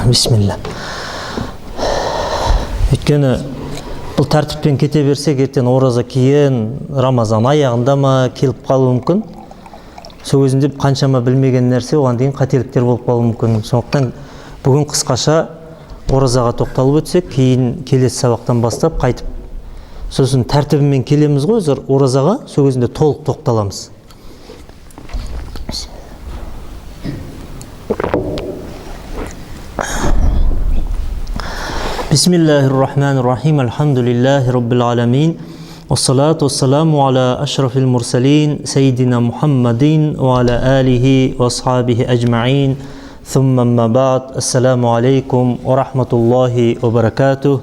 Бисмилля. Өйткені бұл тәртіппен кете берсек, ертең ораза кейін Рамазан аяғында ма келіп қалуы мүмкін. Сол кезінде қаншама білмеген нәрсе, оған дейін қателіктер болып қалуы мүмкін. Сондықтан бүгін қысқаша оразаға тоқталып өтсек, кейін келесі сабақтан бастап қайтып сосын тәртібімен келеміз ғой өзі оразаға, сол кезінде толық тоқталамыз. Бисмиллахир-рахманир-рахим. Альхамдулиллахи раббил аламин. Вассалату вассаламу аля ашрафил мурсалин, сайидина Мухаммадин ва аля алихи ва асхабихи ажмаин. Thumма амма бa'д. Ассаламу алейкум ва рахматуллахи ва баракатух.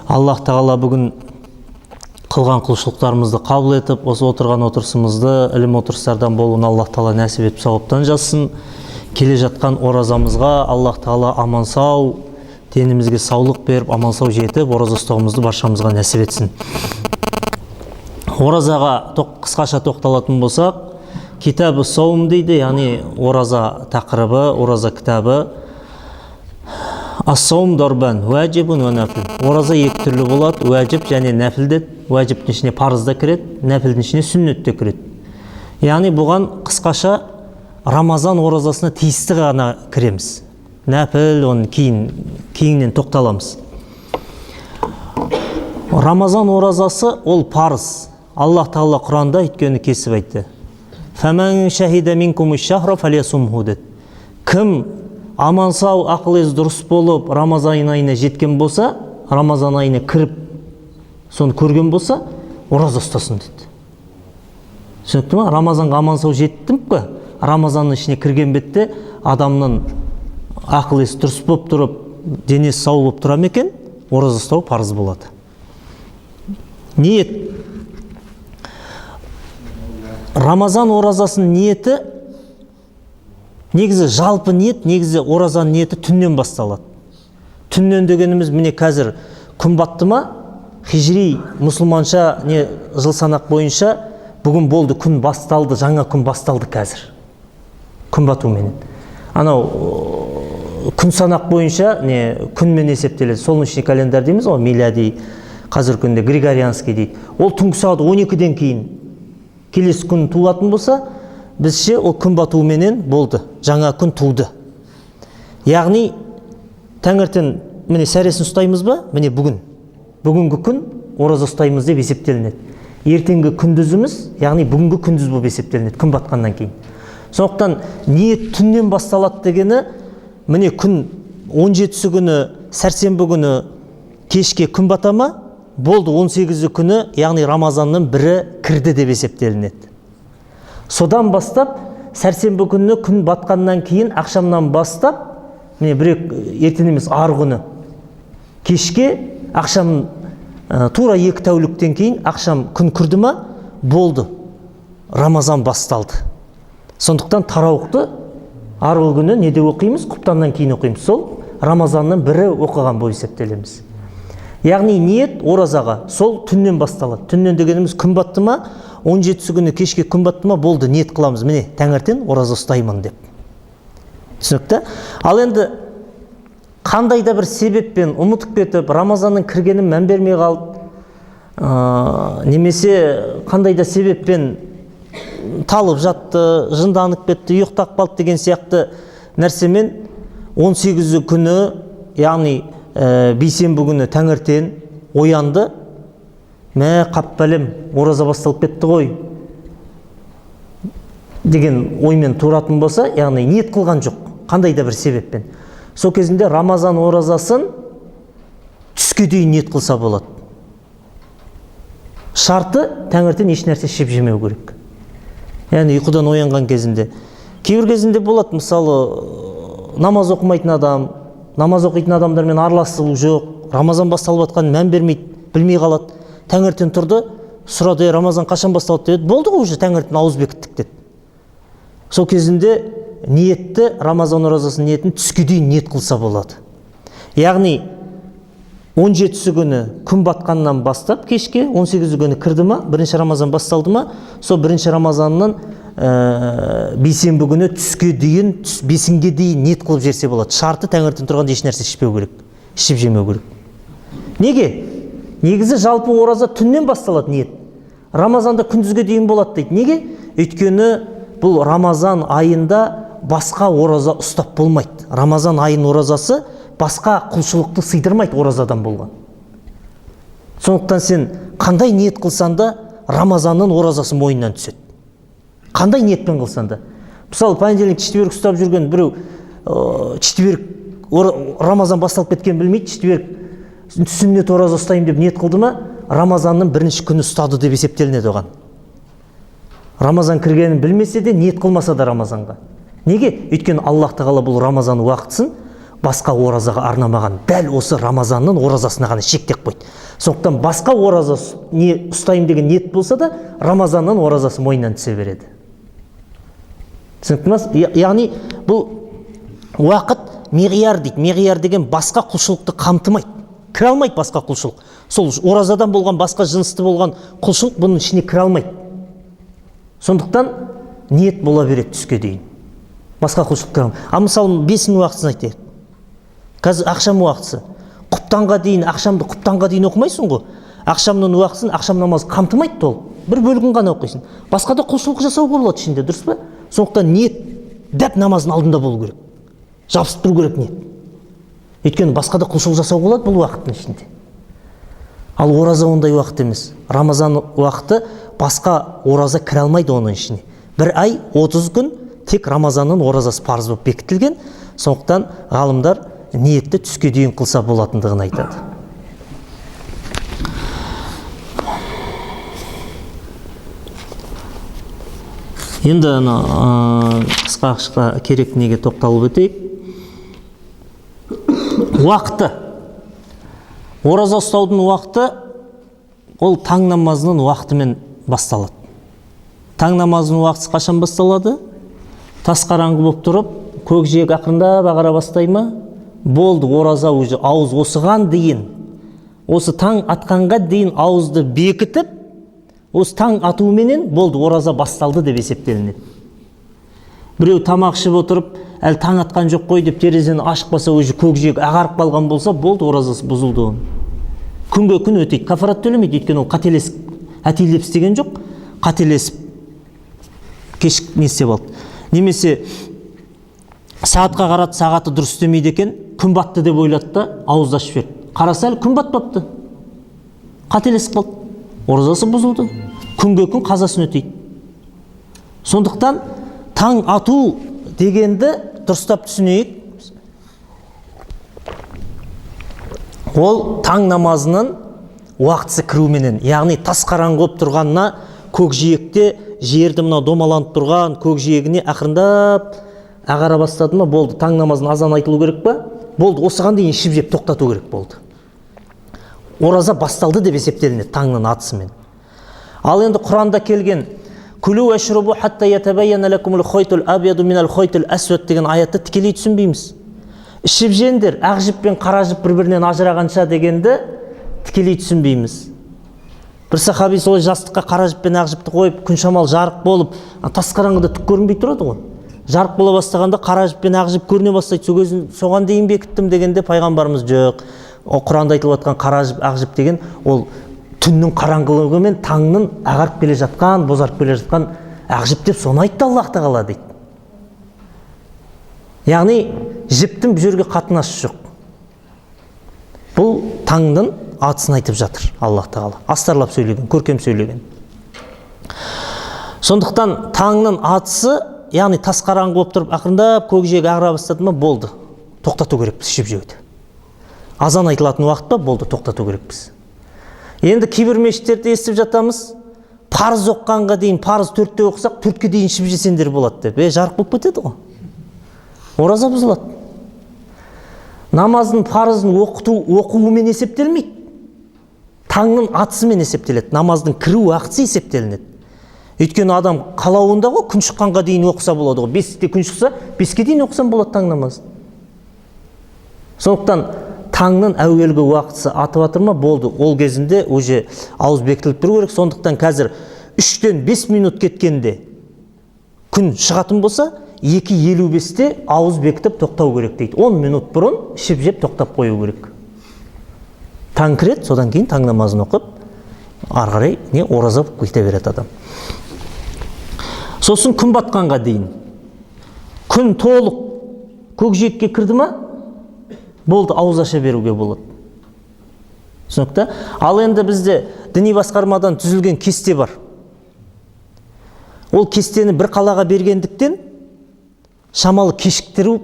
Аллах Тағала бүгін қылған құлшылықтарымызды қабыл етіп, осы отырған отырысымызды ілім отырыстардан болуын Аллах Тағала нәсіп етіп сауаптан жазсын. Келе жатқан оразамызға Аллах Тағала аман сау, денімізге саулық беріп, аман сау жетіп, ораза ұстауымызды баршамызға нәсіп етсін. Оразаға қысқаша тоқталатын болсақ, китабы саум дейді, яғни ораза тақырыбы, ораза кітабы. Ас-саум дарбан, уәжибун уә нәфил. Ораза екі түрлі болады, уәжіп және нәфіл деді. Уәжіптің ішіне парыз да кіреді, нәфілдің ішіне сүннет те кіреді. Яғни бұған қысқаша Рамазан оразасына тиісті ғана кіреміз. Нәпіл, оны кейіннен тоқталамыз. Рамазан оразасы ол парыз. Аллах Тағала Құранда өйткені кесіп айтты. Фәмән шәһида минкумуш шахра фәлиясумху деді. Кім аман сау, ақыл есі дұрыс болып Рамазан айына жеткен болса, Рамазан айына кіріп соны көрген болса, ораза ұстасын деді. Түсінікті ма? Рамазанға аман сау жеттім бе? Рамазанның ішіне кірген бетте адамның ақыл есі дұрыс болып тұрып, денесі сау болып тұра ма екен, ораза ұстау парыз болады. Ниет. Рамазан оразасының ниеті, негізі жалпы ниет, негізі оразаның ниеті түннен басталады. Түннен дегеніміз міне қазір күн батты ма, хижри мұсылманша не жыл санақ бойынша бүгін болды, күн басталды, жаңа күн басталды қазір. Күн батуменен. Анау күн санақ бойынша не күнмен есептеледі. Солнечный календарь дейміз ғой, миляди, қазіргі күнде григорианский дейді. Ол түнгі сағат 12-ден кейін келесі күн туатын болса, бізше ол күн батуменен болды, жаңа күн туды. Яғни таңертең міне сәресін ұстаймыз ба? Міне бүгін. Бүгінгі күн ораза ұстаймыз деп есептелінеді. Ертеңгі күндізіміз, яғни бүгінгі күндіз болып есептелінеді күн батқаннан кейін. Сондықтан ниет түннен басталады дегені, міне күн 17-сі күні, сәрсенбі күні кешке күн бата ма? Болды, 18-і күні, яғни Рамазанның бірі кірді деп есептелінеді. Содан бастап, сәрсенбі күні күн батқаннан кейін, ақшамнан бастап, міне бір ертең емес, арғы күні, кешке ақшам, тура 2 тәуліктен кейін ақшам күн кірді ма? Болды, Рамазан басталды. Сондықтан тарауықты арғы күні неде оқимыз? Құптаннан кейін оқимыз. Сол Рамазанның бірі оқыған болып есептелеміз. Яғни ниет оразаға сол түннен басталады. Түннен дегеніміз күн батты ма? 17-сі күні кешке күн батты ма? Болды, ниет қыламыз. Міне таңертең ораза ұстаймын деп. Түсінікті? Ал енді қандай да бір себеппен ұмытып кетіп, Рамазанның кіргенін мән бермей қалды, немесе қандай да себеппен талып жатты, жынданып кетті, ұйықтап қалды деген сияқты нәрсемен 18-і күні, яғни бейсенбі күні таңертең оянды, мә қап бәлем, ораза басталып кетті ғой деген оймен тұратын болса, яғни ниет қылған жоқ, қандай да бір себеппен. Сол кезінде Рамазан оразасын түске дейін ниет қылса болады. Шарты таңертең еш нәрсе ішіп жемеу керек. Яғни ұйқыдан оянған кезінде. Кейбір кезінде болады, мысалы, намаз оқымайтын адам, намаз оқитын адамдармен араласу жоқ, Рамазан басталып жатқанын мән бермейді, білмей қалады. Таңертең тұрды, сұрады, Рамазан қашан басталды деді, болды ғой уже таңертең ауыз бекіттік деді. Сол кезінде ниетті, Рамазан оразасының ниетін түске дейін ниет қылса болады. Яғни 17-сі күні күн батқаннан бастап кешке 18-і күні кірді ма, бірінші Рамазан басталды ма, сол бірінші Рамазанның бейсенбі күні түске дейін, бесінге дейін ниет қылып жерсе болады. Шарты таңертең тұрғанда еш нәрсе ішпеу керек, ішіп жемеу керек. Неге? Негізі жалпы ораза түннен басталады ниет. Рамазанда күндізге дейін болады дейді. Неге? Өйткені бұл Рамазан айында басқа ораза ұстап болмайды. Рамазан айының оразасы басқа құлшылықты сыйдырмайды оразадан болған. Сондықтан сен қандай ниет қылсаң да Рамазанның оразасы мойнынан түседі. Қандай ниетпен қылсаң да. Мысалы, понедельник, четверг ұстап жүрген біреу, четверг Рамазан басталып кеткенін білмейді, четверг сүннет ораза ұстаймын деп ниет қылды ма, Рамазанның бірінші күні ұстады деп есептелінеді оған. Рамазан кіргенін білмесе де, ниет қылмаса да Рамазанға. Неге? Өйткені Аллах тағала бұл Рамазан уақытысын басқа оразаға арнамаған. Дәл осы Рамазанның оразасына ғана шектеп қойды. Сондықтан басқа ораза не ұстаймын деген ниет болса да, Рамазанның оразасы мойнынан түсе береді. Түсінікті ма? Яғни бұл уақыт миғияр дейді. Миғияр деген басқа құлшылықты қамтымайды. Кіре алмайды басқа құлшылық. Сол оразадан болған басқа жынысты болған құлшылық бұның ішіне кіре алмайды. Сондықтан ниет бола береді түске дейін. Басқа құлшылық кіре алмайды. А мысалы бесін уақытысын айтайық. Қазір ақшам уақытысы. Құптанға дейін, ақшамды құптанға дейін оқымайсың ғой. Ақшамның уақытысын ақшам намазы қамтымайды толық. Бір бөлігін ғана оқисың. Басқа да құлшылық жасауға болады ішінде, дұрыс па? Сондықтан ниет дәп намаздың алдында болу керек. Жабысып тұру керек ниет. Өйткені басқа да құлшылық жасауға болады бұл уақыттың ішінде. Ал ораза ондай уақыт емес. Рамазан уақыты басқа ораза кіре алмайды оның ішіне. Бір ай 30 күн тек Рамазанның оразасы парыз болып бекітілген. Сондықтан ғалымдар ниетті түске дейін қылса болатындығын айтады. Енді ана қысқа-қысқа керек неге тоқталып өтейік. Уақыты. Ораза ұстаудың уақыты ол таң намазының уақытымен басталады. Таң намазының уақыты қашан басталады? Тас қараңғы болып тұрып, көкжиек ақырындап ағара бастай ма? Болды, ораза уже ауыз осыған дейін, осы таң атқанға дейін ауызды бекітіп, осы таң атуменен болды, ораза басталды деп есептелінеді. Біреу тамақ ішіп отырып, әлі таң атқан жоқ қой деп терезені ашып қалса, уже көкжиек ағарып қалған болса, болды, оразасы бұзылды оның. Күнге күн өтейді, кафарат төлемейді, өйткені ол қателесіп, әтейлеп істеген жоқ, қателесіп кешік не істеп алды. Немесе сағатқа қарады, сағаты дұрыс істемейді екен, күн батты деп ойлады да, ауызды ашып жіберді. Қараса әлі күн батпапты. Қателесіп қалды. Оразасы бұзылды. Күнге күн қазасын өтейді. Сондықтан таң ату дегенді дұрыстап түсінейік. Ол таң намазының уақытысы кіруменен, яғни тас қараңғы болып тұрғанына көкжиекте жерді мынау домаланып тұрған көкжиегіне ақырындап ағара бастады ма, болды, таң намазының азаны айтылу керек па? Болды, осыған дейін ішіп жеп тоқтату керек болды. Ораза басталды деп есептелінеді таңның атысымен. Ал енді Құранда келген «Күлу әшрубу хатта ятабайяна лакумул хойтул абьяду минал хойтул асвад» деген аятты тікелей түсінбейміз. Ішіп жеңдер, ақ жіп пен қара жіп бір-бірінен ажырағанша дегенді тікелей түсінбейміз. Бір сахаби солай жастыққа қара жіп пен ақ жіпті қойып, күн шамал жарық болып, тас қараңғыда түк көрінбей тұрады ғой. Жарық бола бастағанда қара жіп пен ақ жіп көріне бастайды. Сол кезін соған дейін бекіттім дегенде пайғамбарымыз жоқ. О, Құранда айтылып жатқан қара жіп, ақ жіп деген ол түннің қараңғылығы мен таңның ағарып келе жатқан, бозарып келе жатқан ақ жіп деп соны айтты Аллах тағала дейді. Яғни жіптің бұл жерге қатынасы жоқ. Бұл таңның атысын айтып жатыр Аллах тағала. Астарлап сөйлеген, көркем сөйлеген. Сондықтан таңның атысы, яғни тас қараңғы болып тұрып, ақырындап көкжиек ағара бастады ма, болды. Тоқтату керекпіз ішіп жеуді. Азан айтылатын уақыт па, болды, тоқтату керекпіз. Енді кейбір мешіттерде естіп жатамыз, парыз оққанға дейін, парыз 4-те оқысақ, 4-ке дейін ішіп жесеңдер болады деп. Жарық болып кетеді ғой. Ораза бұзылады. Намаздың парызын оқуымен есептелмейді. Таңның атысымен есептеледі. Намаздың кіру уақыты есептелінеді. Өйткені адам қалауында ғой, күн шыққанға дейін оқыса болады ғой. 5-те күн шықса, 5-ке дейін оқысам болады таң намазын. Сондықтан таңның әуелгі уақытысы атып жатыр ма, болды. Ол кезінде уже ауыз бекітіліп тұру керек. Сондықтан қазір 3-тен 5 минут кеткенде Күн шығатын болса, 2:55-те ауыз бекітіп тоқтау керек дейді. 10 минут бұрын ішіп жеп тоқтап қою керек. Таң кіреді, содан кейін таң намазын оқып, ары қарай не ораза болып кете береді адам. Сосын күн батқанға дейін. Күн толық көкжиекке кірді ма? Болды, ауыз аша беруге болады. Түсінікті? Ал енді бізде діни басқармадан түзілген кесте бар. Ол кестені бір қалаға бергендіктен шамалы кешіктіру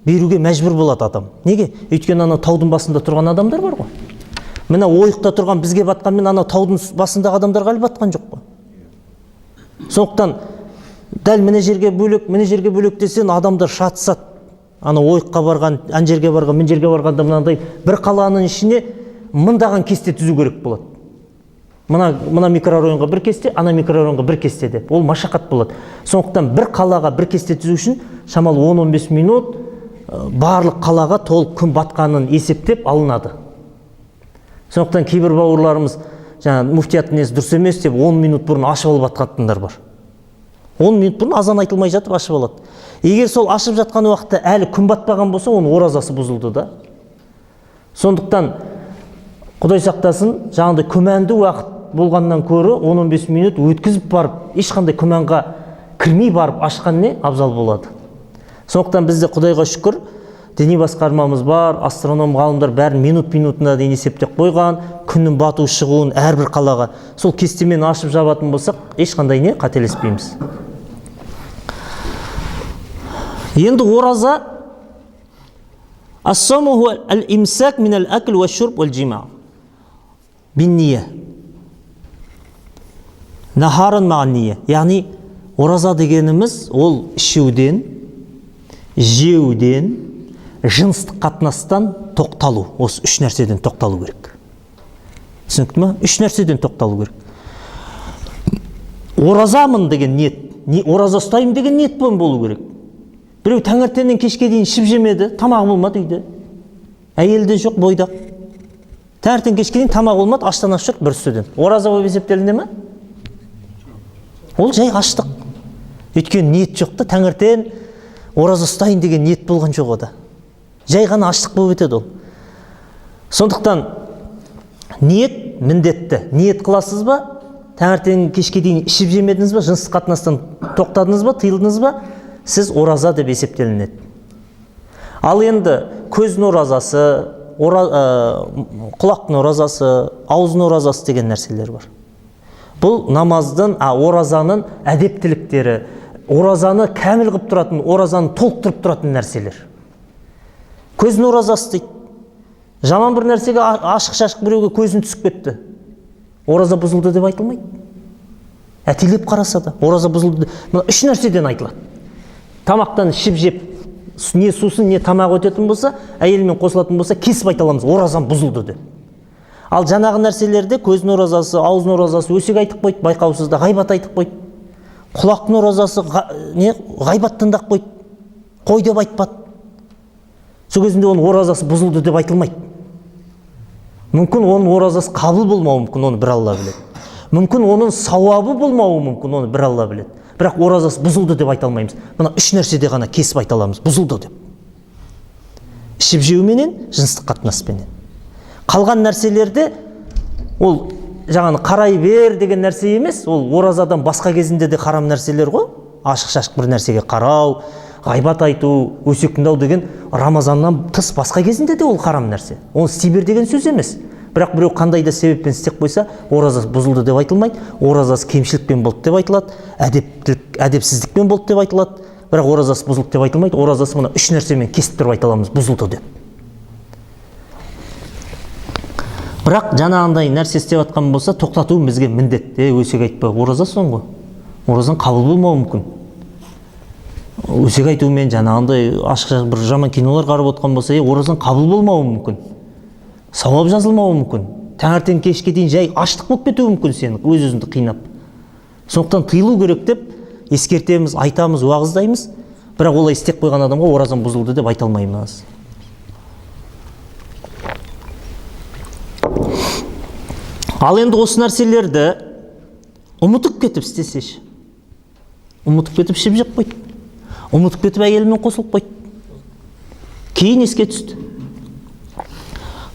беруге мәжбүр болады адам. Неге? Өйткені анау таудың басында тұрған адамдар бар ғой. Мына ойықта тұрған бізге батқанмен анау таудың басындағы адамдарға әлі батқан жоқ қой. Сондықтан дәл мына жерге бөлек, мына жерге бөлек десең адамдар шатысады. Ана ойыққа барған, ан жерге барған, мына жерге барғанда мынандай бір қаланың ішіне мыңдаған кесте түзу керек болады. Мына микрорайонға бір кесте, ана микрорайонға бір кесте деп. Ол машақат болады. Сондықтан бір қалаға бір кесте түзу үшін шамалы 10-15 минут барлық қалаға толық күн батқанын есептеп алынады. Сондықтан кейбір бауырларымыз жаңа муфтияттың несі дұрыс емес деп 10 минут бұрын ашып алып атқатындар бар. 10 минут бұрын азан айтылмай жатып ашып алады. Егер сол ашып жатқан уақытта әлі күн батпаған болса, оның оразасы бұзылды да. Сондықтан Құдай сақтасын, жаңағыдай күмәнді уақыт болғаннан көрі 10-15 минут өткізіп барып, ешқандай күмәнға кірмей барып ашқан не абзал болады. Сондықтан бізде Құдайға шүкір, діни басқармамыз бар, астроном ғалымдар бәрін минут-минутына дейін есептеп қойған, күннің бату шығуын әрбір қалаға. Сол кестемен ашып жабатын болсақ, ешқандай не қателеспейміз. Енді ораза ас-сауму хуа аль-имсак мин аль-акл ва-шурб валь-джима. Бин-ния. Нахаран ма'ан-ния. Яғни ораза дегеніміз ол ішуден, жеуден, жыныстық қатынастан тоқталу. Осы үш нәрседен тоқталу керек. Түсінікті ма? Үш нәрседен тоқталу керек. Оразамын деген ниет, не, ораза ұстаймын деген ниет болу керек. Біреу таңертеңнен кешке дейін ішіп жемеді, тамағы болмады үйде. Әйелі де жоқ, бойдақ. Таңертең кешке дейін тамағы болмады, аштан аш жүр бір үстіден. Ораза болып есептеліне ме? Ол жай аштық. Өйткені ниет жоқ та, таңертең ораза ұстайын деген ниет болған жоқ ода. Жай ғана аштық болып өтеді ол. Сондықтан ниет міндетті. Ниет қыласыз ба? Таңертең кешке дейін ішіп жемедіңіз ба? Жыныстық қатынастан тоқтадыңыз ба? Тыйылдыңыз ба? Сіз ораза деп есептелінеді. Ал енді көздің оразасы, құлақтың оразасы, ауыздың оразасы деген нәрселер бар. Бұл намаздың, оразаның әдептіліктері, оразаны кәміл қылып тұратын, оразаны толықтырып тұратын нәрселер. Көздің оразасы дейді. Жаман бір нәрсеге ашық-шашық біреуге көзін түсіп кетті. Ораза бұзылды деп айтылмайды. Әтелеп қараса да, ораза бұзылды. Мына үш нәрседен айтылады. Тамақтан ішіп жеп, не сусын, не тамақ өтетін болса, әйелімен қосылатын болса, кесіп айта аламыз, оразам бұзылды деп. Ал жаңағы нәрселерде көздің оразасы, ауыздың оразасы өсек айтып қойды, байқаусызда ғайбат айтып қойды. Құлақтың оразасы не, ғайбат тыңдап қойды, қой деп айтпады. Сол кезінде оның оразасы бұзылды деп айтылмайды. Мүмкін оның оразасы қабыл болмауы мүмкін, оны бір Алла біледі. Мүмкін оның сауабы болмауы мүмкін, оны бір Алла біледі. Бірақ оразасы бұзылды деп айта алмаймыз. Мына үш нәрседе ғана кесіп айта аламыз, бұзылды деп. Ішіп жеуменен, жыныстық қатынаспенен. Қалған нәрселерде ол жаңаны қарай бер деген нәрсе емес, ол оразадан басқа кезінде де харам нәрселер ғой. Ашық-шашық бір нәрсеге қарау, ғайбат айту, өсек тыңдау деген Рамазаннан тыс басқа кезінде де ол харам нәрсе. Оны істей бер деген сөз емес. Бірақ біреу қандай да себеппен істеп қойса, оразасы бұзылды деп айтылмайды, оразасы кемшілікпен болды деп айтылады, әдепсіздікпен болды деп айтылады. Бірақ оразасы бұзылды деп айтылмайды, оразасы мына үш нәрсемен кесіп тұрып айта аламыз, бұзылды деп. Бірақ жаңағындай нәрсе істеп жатқан болса, тоқтату бізге міндет. Өсек айтпа, ораза соң ғой. Оразаң қабыл болмауы мүмкін. Өсек айтумен жаңағындай ашық бір жаман кинолар қарап отқан болса, оразаң қабыл болмауы мүмкін. Сауап жазылмауы мүмкін. Таңертең кешке дейін жай аштық болып кетуі мүмкін сені, өз-өзіңді қинап. Сондықтан тыйылу керек деп ескертеміз, айтамыз, уағыздаймыз. Бірақ олай істеп қойған адамға оразам бұзылды деп айта алмаймыз. Ал енді осы нәрселерді ұмытып кетіп істесеші. Ұмытып кетіп ішіп жеп қойды. Ұмытып кетіп әйелімен қосылып қойды. Кейін еске түсті.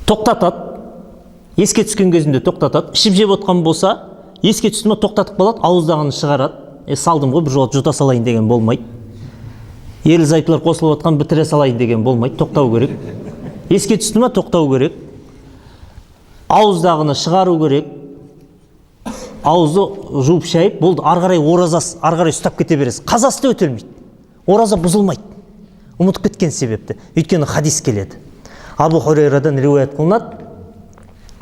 Тоқтатады. Еске түскен кезінде тоқтатады. Ішіп жеп отқан болса, еске түсті ме, тоқтатып қалады, ауыздағыны шығарады. Салдым ғой, бір жолата жұта салайын деген болмайды. Ерлі зайыптылар қосылып отқан, бітіре салайын деген болмайды, тоқтау керек. Еске түсті ме, тоқтау керек. Ауыздағыны шығару керек. Ауызды жуып шайып, болды, ары қарай оразасы, ары қарай ұстап кете бересіз. Қазасы да өтелмейді. Ораза бұзылмайды. Ұмытып кеткен себепті. Өйткені хадис келеді. Абу Хурайрадан риуаят қылынады.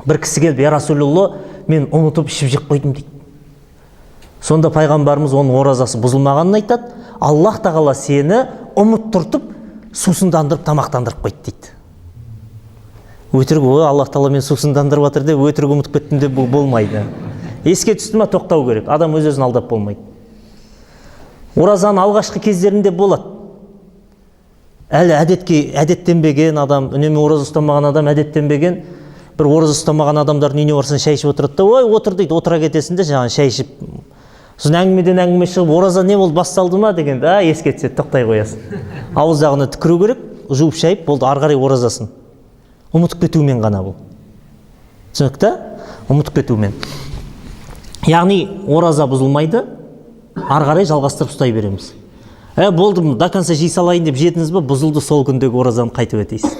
Бір кісі келіп, я Расулалла, мен ұмытып ішіп жеп қойдым дейді. Сонда пайғамбарымыз оның оразасы бұзылмағанын айтады. Аллах тағала сені ұмыттыртып, сусындандырып, тамақтандырып қойды дейді. Өтірік, ой, Аллах тағала мені сусындандырып жатыр деп, өтірік ұмытып кеттім деп бұл болмайды. Еске түсті ме, тоқтау керек. Адам өз өзін алдап болмайды. Оразаның алғашқы кездерінде болады. Әлі әдетке әдеттенбеген адам, үнемі ораза ұстамаған адам, әдеттенбеген, бір ораза ұстамаған адамдардың үйіне барсаң, шай ішіп отырады да, ой, отыр дейді, отыра кетесің де, жаңағы шай ішіп. Сосын әңгімеден әңгіме шығып, ораза не болды, басталды ма дегенде, а, еске түседі, тоқтай қоясың. Ауыздағыны түкіру керек, жуып шайып, болды, ары қарай оразасын. Ұмытып кетумен ғана бұл. Түсінікті? Ұмытып кетумен. Яғни ораза бұзылмайды, ары қарай жалғастырып ұстай береміз. Болды, до конца жей салайын деп жедіңіз бе, бұзылды, сол күндегі оразаны қайтып өтейсіз.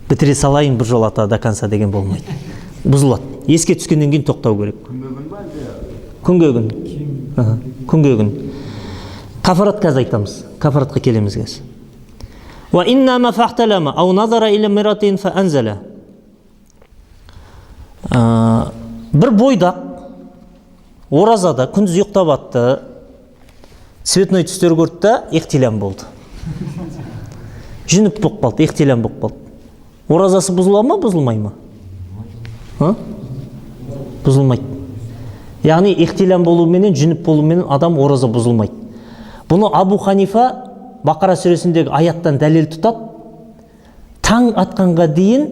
Бітіре салайын бір жолата до конца деген болмайды. Бұзылады. Еске түскеннен кейін тоқтау керек. Күнге күн. Күнге күн. Кафарат қазір айтамыз. Кафаратқа келеміз қазір. Уа иннама фахталама ау назара иля миратин фа анзала. Бір бойдақ оразада күндіз ұйықтап атты, цветной түстер көрді да, ихтилям болды. Жүніп болып қалды, ихтилям болып қалды. Оразасы бұзыла ма, бұзылмай ма? А? Бұзылмайды. Яғни ихтилям болуменен, жүніп болуменен адам ораза бұзылмайды. Бұны Абу Ханифа Бақара сүресіндегі аяттан дәлел тұтады. Таң атқанға дейін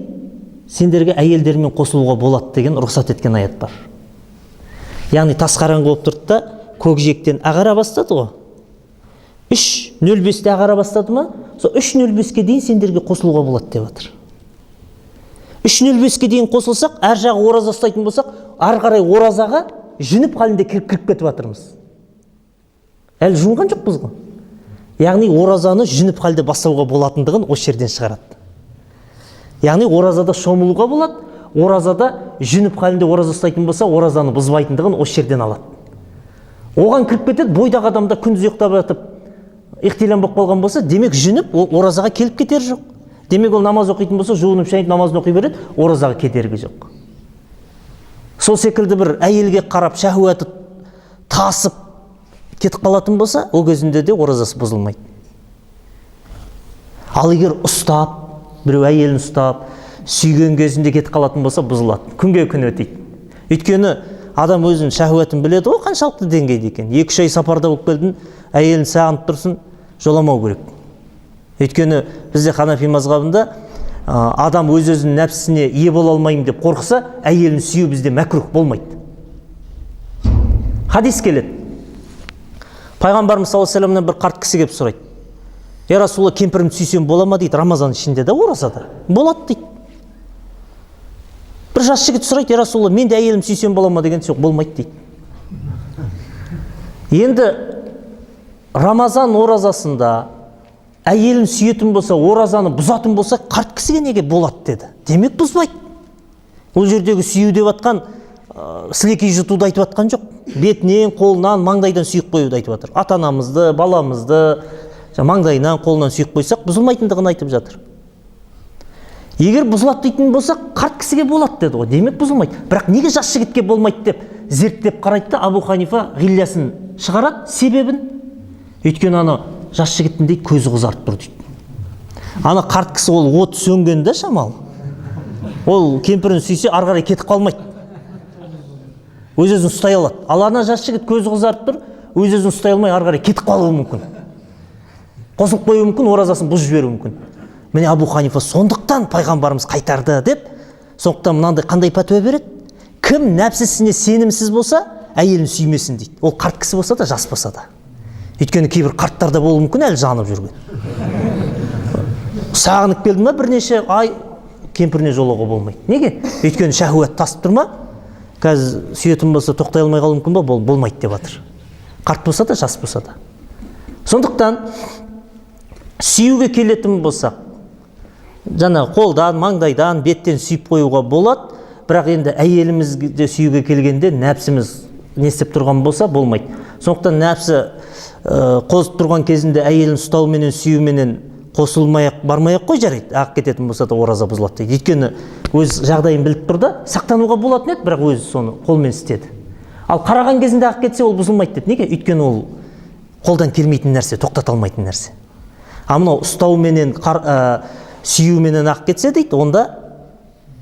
сендерге әйелдермен қосылуға болады деген рұқсат еткен аят бар. Яғни тас қараңғы болып тұрды да, көкжиектен ағара бастады ғой. 3:05-те ағара бастады ма? Сол 3:05-ке дейін сендерге қосылуға болады деп жатыр. 3:05-ке дейін қосылсақ, әр жағы ораза ұстайтын болсақ, ары қарай оразаға жүніп халінде кіріп кетіп жатырмыз. Әлі жуынған жоқпыз ғой. Яғни оразаны жүніп халде бастауға болатындығын осы жерден шығарады. Яғни оразада шомылуға болады, оразада жүніп халінде ораза ұстайтын болса, оразаны бұзбайтындығын осы жерден алады. Оған кіріп кетеді, бойдақ адамда күндіз ұйықтап жатып, ихтилям болып қалған болса, демек жүніп, ол оразаға келіп кетер жоқ. Демек ол намаз оқитын болса, жуынып шайынып намазын оқи береді, оразаға кедергі жоқ. Сол секілді бір әйелге қарап шәһуаты тасып кетіп қалатын болса, ол кезінде де оразасы бұзылмайды. Ал егер ұстап, біреу әйелін ұстап, сүйген кезінде кетіп қалатын болса, бұзылады. Күнге күн өтейді. Өйткені адам өзінің шәһуатын біледі ғой, қаншалықты деңгейде екен. 2-3 ай сапарда болып келдің, әйелін сағынып тұрсын, жоламау керек. Өйткені бізде Ханафи мазхабында адам өз өзінің нәпсісіне ие бола алмаймын деп қорықса, әйелін сүю бізде мәкрух болмайды. Хадис келеді. Пайғамбарымыз саллаллаху алейхи вассаламнан бір қарт кісі келіп сұрайды. Я Расулалла, кемпірімді сүйсем бола ма дейді, Рамазан ішінде де, оразада. Болады дейді. Бір жас жігіт сұрайды, я Расулалла, мен де әйелімді сүйсем бола ма деген, жоқ, болмайды дейді. Енді Рамазан оразасында әйелін сүйетін болса, оразаны бұзатын болса, қарт кісіге неге болады деді. Демек бұзбайды. Ол жердегі сүю деп атқан, сілекей жұтуды айтып атқан жоқ. Бетінен, қолынан, маңдайдан сүйіп қоюды айтып жатыр. Ата-анамызды, баламызды маңдайынан, қолынан сүйіп қойсақ, бұзылмайтындығын айтып жатыр. Егер бұзылады дейтін болсақ, қарт кісіге болады деді ғой. Демек бұзылмайды. Бірақ неге жас жігітке болмайды деп зерттеп қарайды да, Абу Ханифа ғиллясын шығарады, себебін. Өйткені ана жас жігіттің дейді көзі қызарып тұр дейді. Ана қарт кісі ол от сөнген да шамалы. Ол кемпірін сүйсе ары қарай кетіп қалмайды. Өз өзін ұстай алады. Ал ана жас жігіт көзі қызарып тұр, өз өзін ұстай алмай ары қарай кетіп қалуы мүмкін. Қосылып қоюы мүмкін, оразасын бұзып жіберуі мүмкін. Міне Абу Ханифа сондықтан пайғамбарымыз қайтарды деп, сондықтан мынандай қандай пәтуа береді? Кім нәпсісіне сенімсіз болса, әйелін сүймесін дейді. Ол қарт кісі болса да, жас болса да. Өйткені кейбір қарттарда болуы мүмкін әлі жанып жүрген. Сағынып келді ма бірнеше ай, кемпіріне жолауға болмайды. Неге? Өйткені шәһуат тасып тұр ма? Қазір сүйетін болса тоқтай алмай қалуы мүмкін ба? Болмайды деп жатыр. Қарт болса да, жас болса да. Сондықтан сүюге келетін болсақ, жаңа қолдан, маңдайдан, беттен сүйіп қоюға болады, бірақ енді әйелімізді сүюге келгенде нәпсіміз не істеп тұрған болса болмайды. Сондықтан нәпсі қозып тұрған кезінде әйелін ұстауменен, сүюменен қосылмай ақ, бармай ақ қой, жарайды, ағып кететін болса да ораза бұзылады дейді. Өйткені өз жағдайын біліп тұр да, сақтануға болатын еді, бірақ өзі соны қолмен істеді. Ал қараған кезінде ағып кетсе ол бұзылмайды деді. Неге? Өйткені ол қолдан келмейтін нәрсе, тоқтата алмайтын нәрсе. А мынау ұстауменен, сүюменен ағып кетсе дейді, онда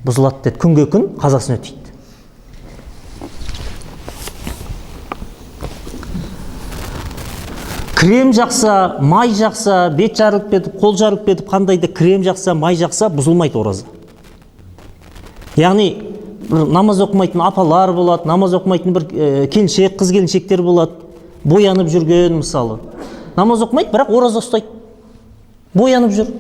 бұзылады деді. Күнге күн қазасын өтейді. Крем жақса, май жақса, бет жарылып кетіп, қол жарылып кетіп, қандай да крем жақса, май жақса, бұзылмайды ораза. Яғни бір намаз оқымайтын апалар болады, намаз оқымайтын бір келіншек, қыз келіншектер болады, боянып жүрген мысалы. Намаз оқымайды, бірақ ораза ұстайды. Боянып жүр.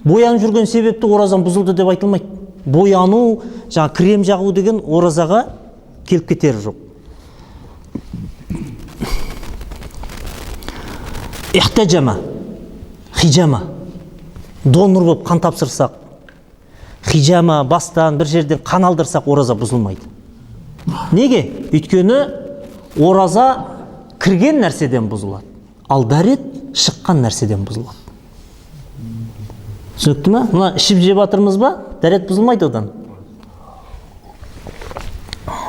Боянып жүрген себепті оразам бұзылды деп айтылмайды. Бояну, жаңа крем жағу деген оразаға келіп кетері жоқ. Ихтажама, хижама, донор болып қан тапсырсақ, хижама бастан бір жерден қан алдырсақ ораза бұзылмайды. Неге? Өйткені ораза кірген нәрседен бұзылады, ал дәрет шыққан нәрседен бұзылады. Түсінікті ме? Мына ішіп жеп жатырмыз ба? Дәрет бұзылмайды одан.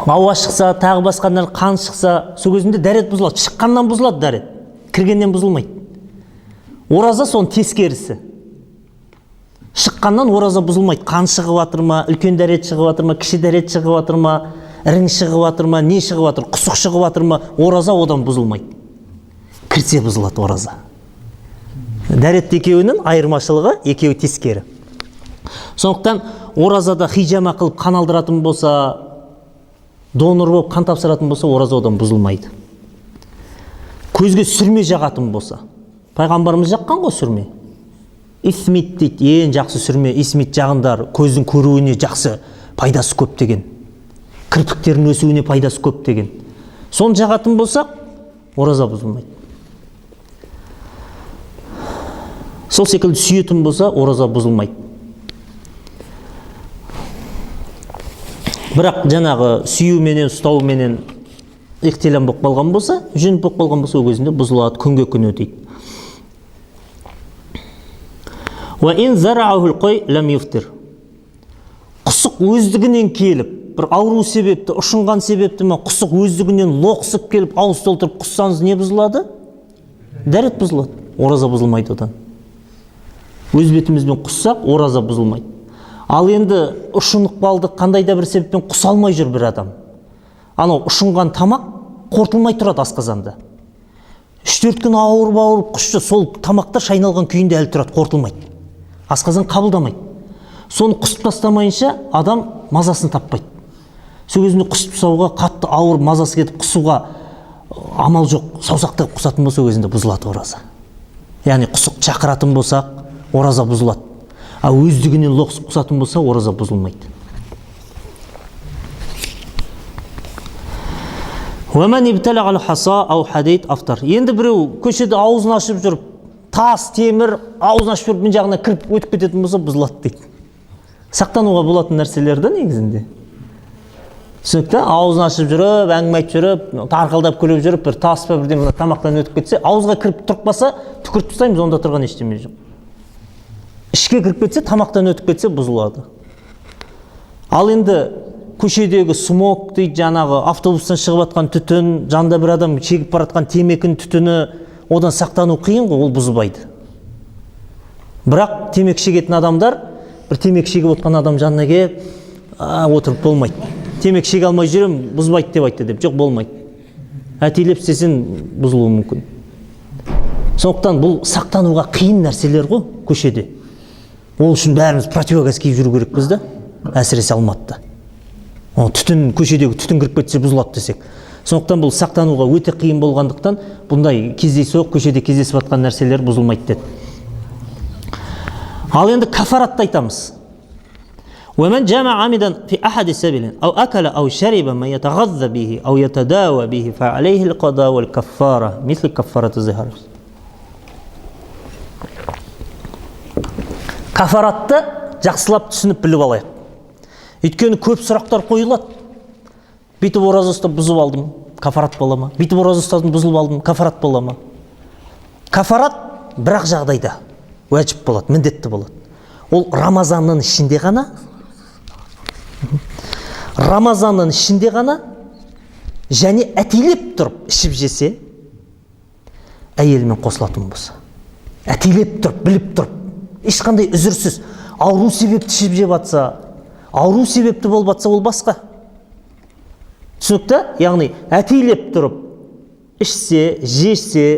Ауа шықса, тағы басқа нәрсе, қан шықса, сол кезінде дәрет бұзылады. Шыққаннан бұзылады дәрет, кіргеннен бұзылмайды. Ораза соның тескерісі. Шыққаннан ораза бұзылмайды. Қан шығып жатыр ма, үлкен дәрет шығып жатыр ма, кіші дәрет шығып жатыр ма, ірің шығып жатыр ма, не шығып жатыр, құсық шығып жатыр ма, ораза одан бұзылмайды. Кірсе бұзылады ораза. Дәрет екеуінің айырмашылығы екеуі тескері. Сондықтан оразада хижама қылып қан алдыратын болса, донор болып қан тапсыратын болса, ораза одан бұзылмайды. Көзге сүрме жағатын болса, пайғамбарымыз жаққан ғой сүрме. Исмит дейді, ең жақсы сүрме, исмит жағындар көздің көруіне жақсы, пайдасы көп деген. Кірпіктердің өсуіне пайдасы көп деген. Соны жағатын болсақ, ораза бұзылмайды. Сол секілді сүйетін болса, ораза бұзылмайды. Бірақ жаңағы сүюменен, ұстауменен ихтилам болып қалған болса, жүніп болып қалған болса, ол кезінде бұзылады, күнге күн өтейді. Уа ин зарааһул қой лам юфтир. Құсық өздігінен келіп, бір ауру себепті, ұшынған себепті ме, құсық өздігінен лоқсып келіп, ауыз толтырып құссаңыз не бұзылады? Дәрет бұзылады. Ораза бұзылмайды одан. Өз бетімізбен құссақ, ораза бұзылмайды. Ал енді ұшынып қалдық, қандай да бір себеппен құса алмай жүр бір адам. Анау ұшынған тамақ қорытылмай тұрады асқазанда. 3-4 күн ауырып-ауырып құсшы, сол тамақта шайналған күйінде әлі тұрады, қорытылмайды. Асқазан қабылдамайды. Соны құсып тастамайынша адам мазасын таппайды. Сол кезінде құсып тастауға қатты ауыр мазасы кетіп құсуға амал жоқ, саусақтап құсатын болса, өзінде бұзылады ораза. Яғни құсық шақыратын болсақ, ораза бұзылады. А өздігінен лоқсып құсатын болса, ораза бұзылмайды. Уәмән ибтәләғал хаса ау хадид афтар. Енді біреу көшеде аузын ашып жүріп, тас, темір аузын ашып жүріп, мына жағына кіріп өтіп кететін болса, бұзылады дейді. Сақтануға болатын нәрселер де негізінде. Түсінікті? Аузын ашып жүріп, әңгіме айтып жүріп, тарқылдап күліп жүріп, бір тас па бірдеңе мына тамақтан өтіп кетсе, ауызға кіріп тұрып қалса, түкіріп тастаймыз, онда тұрған ештеме жоқ. Ішке кіріп кетсе, тамақтан өтіп кетсе, бұзылады. Ал енді көшедегі смог дейді, жаңағы автобустан шығып жатқан түтін, жанында бір адам шегіп бара жатқан темекінің түтіні, одан сақтану қиын ғой, ол бұзбайды. Бірақ темекі шегетін адамдар, бір темекі шегіп отқан адам жанына келіп, отырып болмайды. Темекі шеге алмай жүрем, бұзбайды деп айтты деп. Жоқ, болмайды. Әтейлеп істесең бұзылуы мүмкін. Сондықтан бұл сақтануға қиын нәрселер ғой көшеде. Ол үшін бәріміз противогаз киіп жүру керекпіз да, әсіресе Алматыда. О, түтін, көшедегі түтін кіріп кетсе бұзылады десек. Сондықтан бұл сақтануға өте қиын болғандықтан бұндай кездейсоқ көшеде кездесіп жатқан нәрселер бұзылмайды деді. Ал енді кафаратты айтамыз. ومن جامع عمدا في أحد السبيلين أو أكل أو شرب ما يتغذى به أو يتداوى به فعليه القضاء والكفارة مثل كفارة الظهار. Кафаратты жақсылап түсініп біліп алайық. Өйткені көп сұрақтар қойылады. Бүйтіп ораза ұстап бұзып алдым, кафарат бола ма? Бүйтіп ораза ұстадым, бұзылып алдым, кафарат бола ма? Кафарат бір-ақ жағдайда уәжіп болады, міндетті болады. Ол Рамазанның ішінде ғана, Рамазанның ішінде ғана және әтейлеп тұрып ішіп жесе, әйелімен қосылатын болса, әтейлеп тұрып, біліп тұрып, ешқандай үзірсіз, ауру себепті ішіп жеп атса, ауру себепті болып атса, ол басқа. Түсінікті? Яғни әтейлеп тұрып ішсе, жесе,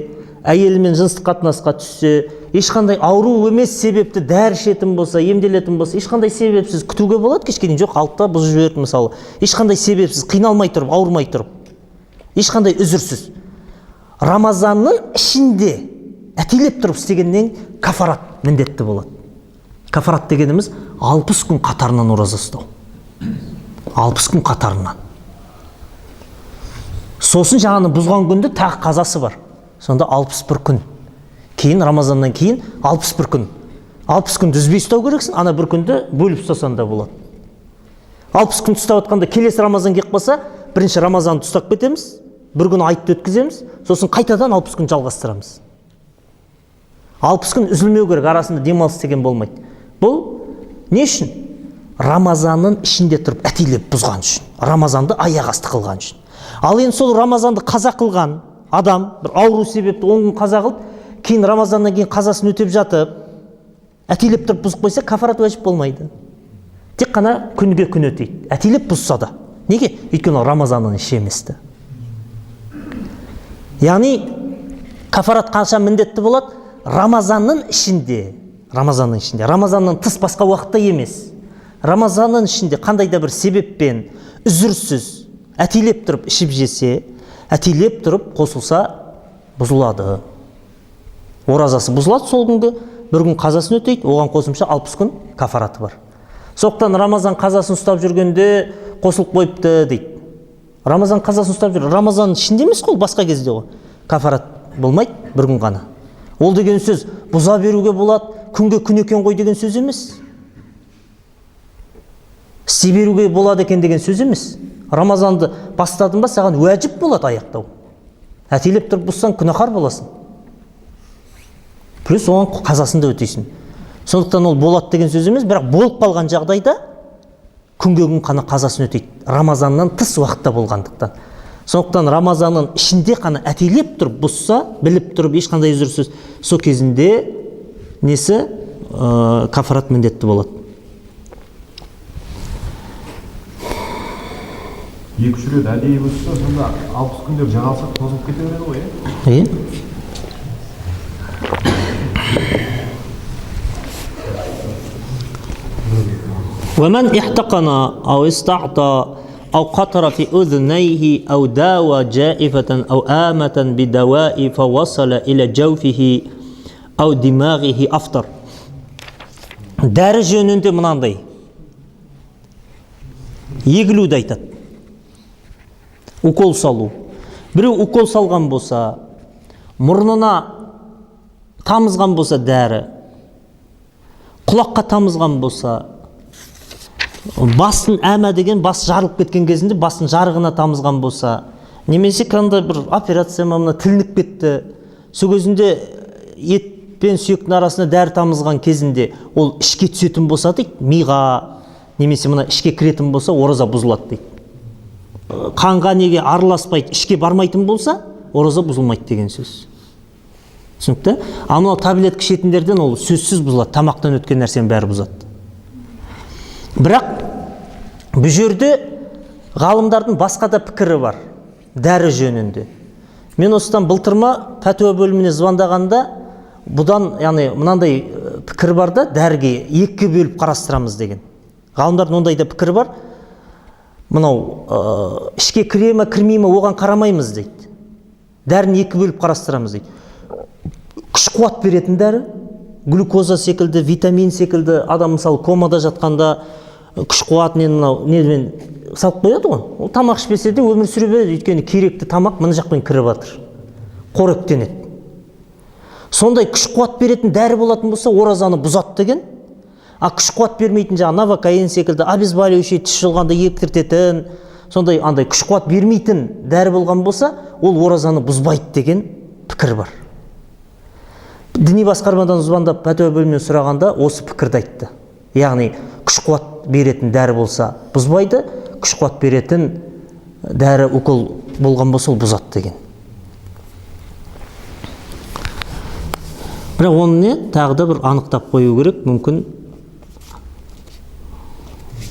әйелімен жыныстық қатынасқа түссе, ешқандай ауру емес себепті дәрі ішетін болса, емделетін болса, ешқандай себепсіз күтуге болады кешке дейін, жоқ, алтыда бұзып жіберді мысалы. Ешқандай себепсіз, қиналмай тұрып, ауырмай тұрып, ешқандай үзірсіз. Рамазанның ішінде әтейлеп тұрып істегеннен кафарат міндетті болады. Кафарат дегеніміз 60 күн қатарынан ораза ұстау. 60 күн қатарынан. Сосын жаңаны бұзған күнді тағы қазасы бар. Сонда 61 күн. Кейін Рамазаннан кейін 61 күн. 60 күнді үзбей ұстау керексің, ана бір күнді бөліп ұстасаң да болады. 60 күн ұстап жатқанда келесі Рамазан келіп қалса, бірінші Рамазанды ұстап кетеміз, бір күн айтты өткіземіз, сосын қайтадан 60 күн жалғастырамыз. 60 күн үзілмеу керек, арасында демалыс деген болмайды. Бұл не үшін? Рамазанның ішінде тұрып әтейлеп бұзған үшін, Рамазанды аяқ асты қылған үшін. Ал енді сол Рамазанды қаза қылған адам, бір ауру себепті 10 күн қаза қылып, кейін Рамазаннан кейін қазасын өтеп жатып, әтейлеп тұрып бұзып қойса, кафарат уәжіп болмайды. Тек қана күнге күн өтейді. Әтейлеп бұзса да. Неге? Өйткені ол Рамазанның іші емес-ті. Яғни кафарат қанша міндетті болады? Рамазанның ішінде, Рамазанның ішінде, Рамазаннан тыс басқа уақытта емес. Рамазанның ішінде қандай да бір себеппен үзірсіз әтейлеп тұрып ішіп жесе, әтейлеп тұрып қосылса бұзылады. Оразасы бұзылады сол күнгі, бір күн қазасын өтейді, оған қосымша 60 күн кафараты бар. Соқтан Рамазан қазасын ұстап жүргенде қосылып қойыпты дейді. Рамазан қазасын ұстап жүр, Рамазанның ішінде емес қой, басқа кезде ғой. Кафарат болмайды, бір күн ғана. Ол деген сөз бұза беруге болады, күнге күн екен ғой деген сөз емес. Істей беруге болады екен деген сөз емес. Рамазанды бастадың ба, саған уәжіп болады аяқтау. Әтейлеп тұрып бұзсаң күнәһар боласың. Плюс оған қазасын да өтейсің. Сондықтан ол болады деген сөз емес, бірақ болып қалған жағдайда күнге күн қана қазасын өтейді. Рамазаннан тыс уақытта болғандықтан. Сондықтан Рамазанның ішінде қана әтейлеп тұрып бұзса, біліп тұрып ешқандай үзірсіз, сол кезінде несі, кафарат міндетті болады. 2-3 рет әдейі бұзса, сонда 60 күндер жағалса тозып кете береді ғой, е? Е? ومن احتقن أو استعطى أو قطر في أذنيه أو داوى جائفة أو آمة بدواء فوصل إلى جوفه أو دماغه أفطر. Дәрі жөнінде мынандай егілуді айтады. Укол салу. Біреу укол салған болса, мұрнына тамызған болса дәрі, құлаққа тамызған болса, бастың әмә деген бас жарылып кеткен кезінде бастың жарығына тамызған болса, немесе қандай бір операция ма, мына тілініп кетті, сол кезінде ет пен сүйектің арасына дәрі тамызған кезінде ол ішке түсетін болса дейді, миға немесе мына ішке кіретін болса, ораза бұзылады дейді. Қанға неге араласпайды, ішке бармайтын болса, ораза бұзылмайды деген сөз. Түсінікті? Ал мынау таблетка ішетіндерден ол сөзсіз бұзылады, тамақтан өткен нәрсенің бәрі бұзады. Бірақ бұл жерде ғалымдардың басқа да пікірі бар дәрі жөнінде. Мен осыдан былтырма пәтуа бөліміне звондағанда бұдан, яғни мынандай пікір бар да, дәріге екіге бөліп қарастырамыз деген. Ғалымдардың ондай да пікірі бар. Мынау ішке кіре ме, кірмей ме, оған қарамаймыз дейді. Дәріні екі бөліп қарастырамыз дейді. Күш қуат беретін дәрі, глюкоза секілді, витамин секілді, адам мысалы комада жатқанда күш қуат мынау немен салып қояды ғой. Ол тамақ ішпесе де өмір сүре береді, өйткені керекті тамақ мына жақпен кіріп жатыр, қоректенеді. Сондай күш қуат беретін дәрі болатын болса, оразаны бұзады деген. А күш қуат бермейтін жаңағы новокаин секілді, обезболивающий, тіс жұлғанда ектіртетін, сондай андай күш қуат бермейтін дәрі болған болса, ол оразаны бұзбайды деген пікір бар. Діни басқармадан звондап пәтуа бөлімінен сұрағанда осы пікірді айтты. Яғни күш қуат беретін дәрі болса бұзбайды, күш қуат беретін дәрі укол болған болса ол бұзады деген. Бірақ оны не тағы да бір анықтап қою керек, мүмкін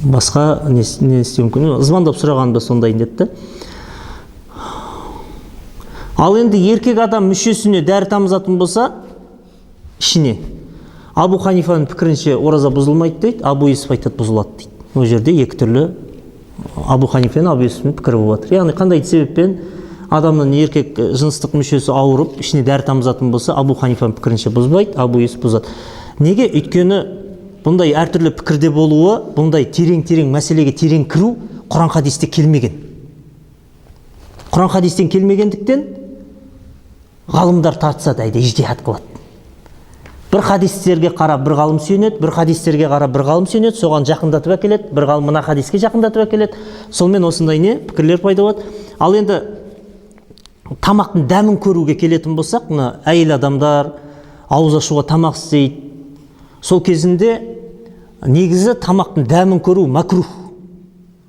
басқа не істеу мүмкін. Звондап сұрағанда сондай деді. Ал енді еркек адам мүшесіне дәрі тамызатын болса, ішіне. Абу Ханифаның пікірінше ораза бұзылмайды дейді, Абу Юсуф айтады бұзылады дейді. Ол жерде екі түрлі Абу Ханифа мен Абу Юсуфтың пікірі болып жатыр. Яғни қандай себеппен адамның еркек жыныстық мүшесі ауырып, ішіне дәрі тамызатын болса, Абу Ханифаның пікірінше бұзбайды, Абу Юсуф бұзады. Неге? Өйткені бұндай әртүрлі пікірде болуы, бұндай терең-терең мәселеге терең кіру Құран хадисте келмеген. Құран хадистен келмегендіктен ғалымдар тартысады, әйде ижтихад қылады. Бір хадистерге қарап бір ғалым сүйенеді, бір хадистерге қарап бір ғалым сүйенеді, соған жақындатып әкеледі, бір ғалым мына хадиске жақындатып әкеледі. Сонымен осындай не пікірлер пайда болады. Ал енді тамақтың дәмін көруге келетін болсақ, мына әйел адамдар ауыз ашуға тамақ істейді. Сол кезінде негізі тамақтың дәмін көру мәкрух.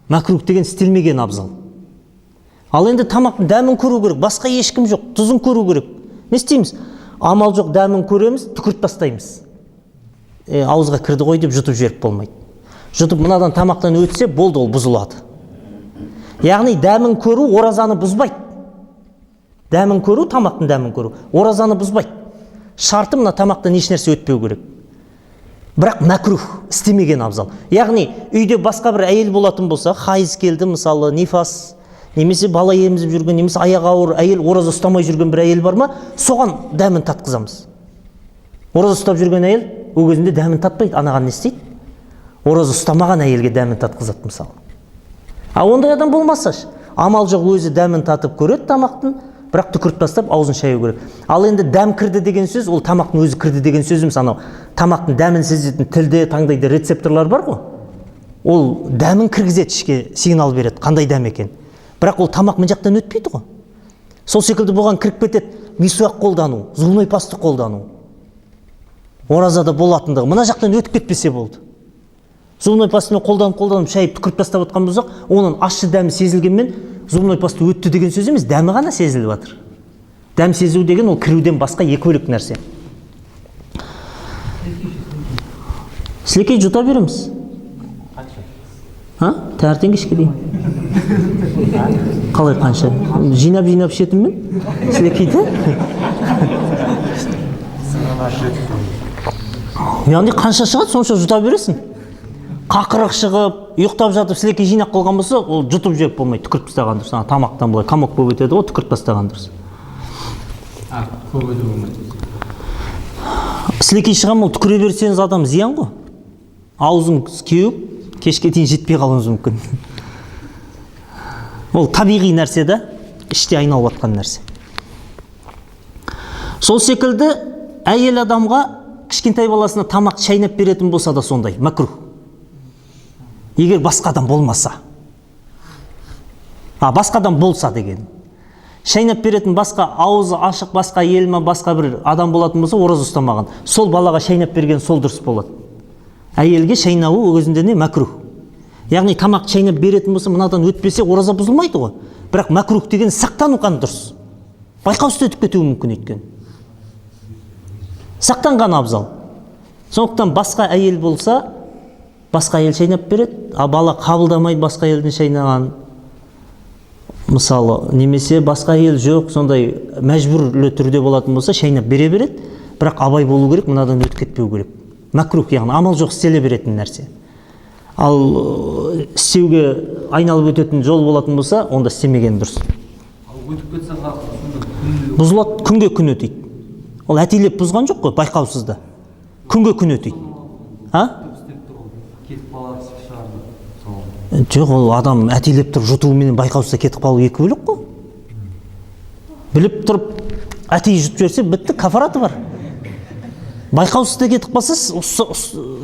Мәкрух деген істелмеген абзал. Ал енді тамақтың дәмін көру керек, басқа ешкім жоқ, тұзын көру керек. Не істейміз? Амал жоқ, дәмін көреміз, түкіріп тастаймыз. Ауызға кірді ғой деп жұтып жіберіп болмайды. Жұтып мынадан тамақтан өтсе, болды, ол бұзылады. Яғни дәмін көру оразаны бұзбайды. Дәмін көру, тамақтың дәмін көру оразаны бұзбайды. Шарты мына тамақтан еш нәрсе өтпеу керек. Бірақ мәкрух, істемеген абзал. Яғни үйде басқа бір әйел болатын болса, хайыз келді мысалы, нифас, немесе бала емізіп жүрген, немесе аяғы ауыр әйел, ораза ұстамай жүрген бір әйел бар ма, соған дәмін татқызамыз. Ораза ұстап жүрген әйел ол кезінде дәмін татпайды, анаған не істейді? Ораза ұстамаған әйелге дәмін татқызады мысалы. А ондай адам болмаса, амал жоқ, өзі дәмін татып көреді тамақтың, бірақ түкіріп тастап аузын шаю керек. Ал енді дәм кірді деген сөз, ол тамақтың өзі кірді деген сөз емес, анау тамақтың дәмін сезетін тілде, таңдайда рецепторлар бар ғой. Ол дәмін кіргізеді, ішке сигнал береді, қандай дәм екен. Бірақ ол тамақ мына жақтан өтпейді ғой. Сол секілді бұған кіріп кетеді мисуақ қолдану, зубной пасты қолдану. Оразада болатындығы мына жақтан өтіп кетпесе болды. Зубной пастымен қолданып шайып түкіріп тастап отқан болсақ, оның ащы дәмі сезілгенмен зубной пасты өтті деген сөз емес, дәмі ғана сезіліп жатыр. Дәм сезу деген ол кіруден басқа екі бөлек нәрсе. Сілекей жұта береміз. Қанша? А? Таңертең кешке дейін. Қалай қанша? Жинап-жинап ішетін мен сілекейді. Яғни қанша шығады, сонша жұта бересің. Қақырық шығып, ұйықтап жатып сілекей жинап қалған болса, ол жұтып жеп болмайды, түкіріп тастаған дұрыс. Ана тамақтан былай комок болып өтеді ғой, түкіріп тастаған дұрыс. Көп өту болмайды. Сілекей шыға ма, ол түкіре берсеңіз адам зиян ғой. Аузың кеуіп, кешке дейін жетпей қалуыңыз мүмкін. Ол табиғи нәрсе да, іште айналып жатқан нәрсе. Сол секілді әйел адамға кішкентай баласына тамақ шайнап беретін болса да сондай, мәкрух. Егер басқа адам болмаса. А басқа адам болса деген. Шайнап беретін басқа ауызы ашық басқа әйел ма, басқа бір адам болатын болса, ораза ұстамаған. Сол балаға шайнап берген сол дұрыс болады. Әйелге шайнауы өзінде не мәкрух. Яғни тамақ шайнап беретін болса, мынадан өтпесе ораза бұзылмайды ғой. Бірақ мәкрух деген сақтану қан дұрыс. Байқаусыз өтіп кетуі мүмкін өйткені. Сақтанған абзал. Сондықтан басқа әйел болса, басқа әйел шайнап береді, а бала қабылдамайды басқа әйелдің шайнаған. Мысалы, немесе басқа әйел жоқ, сондай мәжбүрлі түрде болатын болса, шайнап бере береді, бірақ абай болу керек, мынадан өтіп кетпеу керек. Мәкрух, яғни амал жоқ істеле беретін нәрсе. Ал істеуге айналып өтетін жол болатын болса, онда істемеген дұрыс. Ал өтіп кетсе сонда күн Бұзылады, күнге күн өтейді. Ол әтейлеп бұзған жоқ қой, байқаусызда. Күнге күн өтейді. А? Істеп тұр ғой, кетіп қалады шығар деп мысалы. Жоқ, ол адам әтейлеп тұрып жұтуменен байқаусызда кетіп қалу екі бөлек қой. Біліп тұрып әтей жұтып жіберсе, бітті, кафараты бар. Байқаусызда кетіп қалса,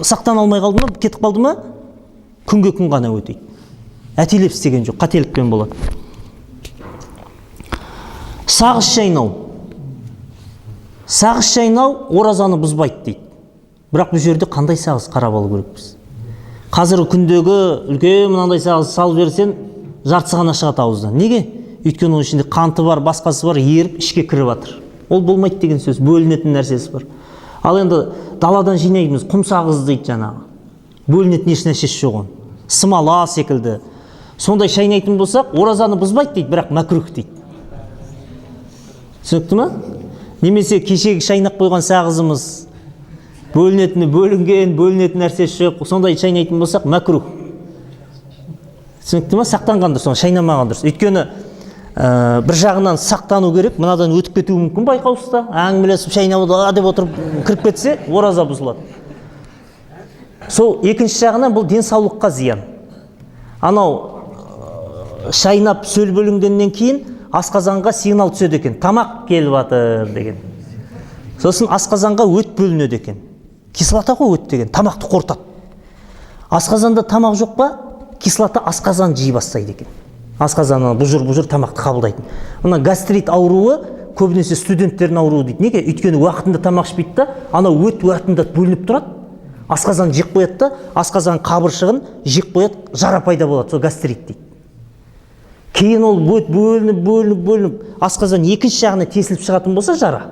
сақтана алмай қалды ма, кетіп қалды ма, күнге күн ғана өтейді. Әтейлеп істеген жоқ, қателікпен болады. Сағыз шайнау. Сағыз шайнау оразаны бұзбайды дейді. Бірақ бұл жерде қандай сағыз қарап алу керекпіз. Қазіргі күндегі үлкен мынандай сағыз салып жіберсең, жартысы ғана шығады ауыздан. Неге? Өйткені оның ішінде қанты бар, басқасы бар, еріп ішке кіріп жатыр. Ол болмайды деген сөз, бөлінетін нәрсесі бар. Ал енді даладан жинаймыз, құм сағыз дейді жаңағы. Бөлінетін еш нәрсесі жоқ оның. Смола секілді. Сондай шайнайтын болсақ, оразаны бұзбайды дейді, бірақ мәкрүх дейді. Түсінікті ма? Немесе кешегі шайнап қойған сағызымыз бөлінетіні бөлінген, бөлінетін нәрсесі жоқ, сондай шайнайтын болсақ, мәкрүх. Түсінікті ма? Сақтанған дұрыс, оны шайнамаған дұрыс. Өйткені бір жағынан сақтану керек, мынадан өтіп кетуі мүмкін байқаусызда, әңгімелесіп шайнап деп отырып кіріп кетсе, ораза бұзылады. Сол екінші жағынан бұл денсаулыққа зиян. Анау шайнап сөл бөлінгеннен кейін асқазанға сигнал түседі екен, тамақ келіп жатыр деген. Сосын асқазанға өт бөлінеді екен. Кислота ғой өт деген, тамақты қорытады. Асқазанда тамақ жоқ па, кислота асқазан жей бастайды екен. Асқазаннан бұжыр-бұжыр тамақты қабылдайтын. Мына гастрит ауруы көбінесе студенттердің ауруы дейді. Неге? Өйткені уақытында тамақ ішпейді да, анау өт уақытында бөлініп тұрады. Асқазан жеп қояды да, асқазан қабыршығын жеп қояды, жара пайда болады, сол гастрит дейді. Кейін ол өт бөлініп, бөлініп, бөлініп, асқазан екінші жағына тесіліп шығатын болса жара,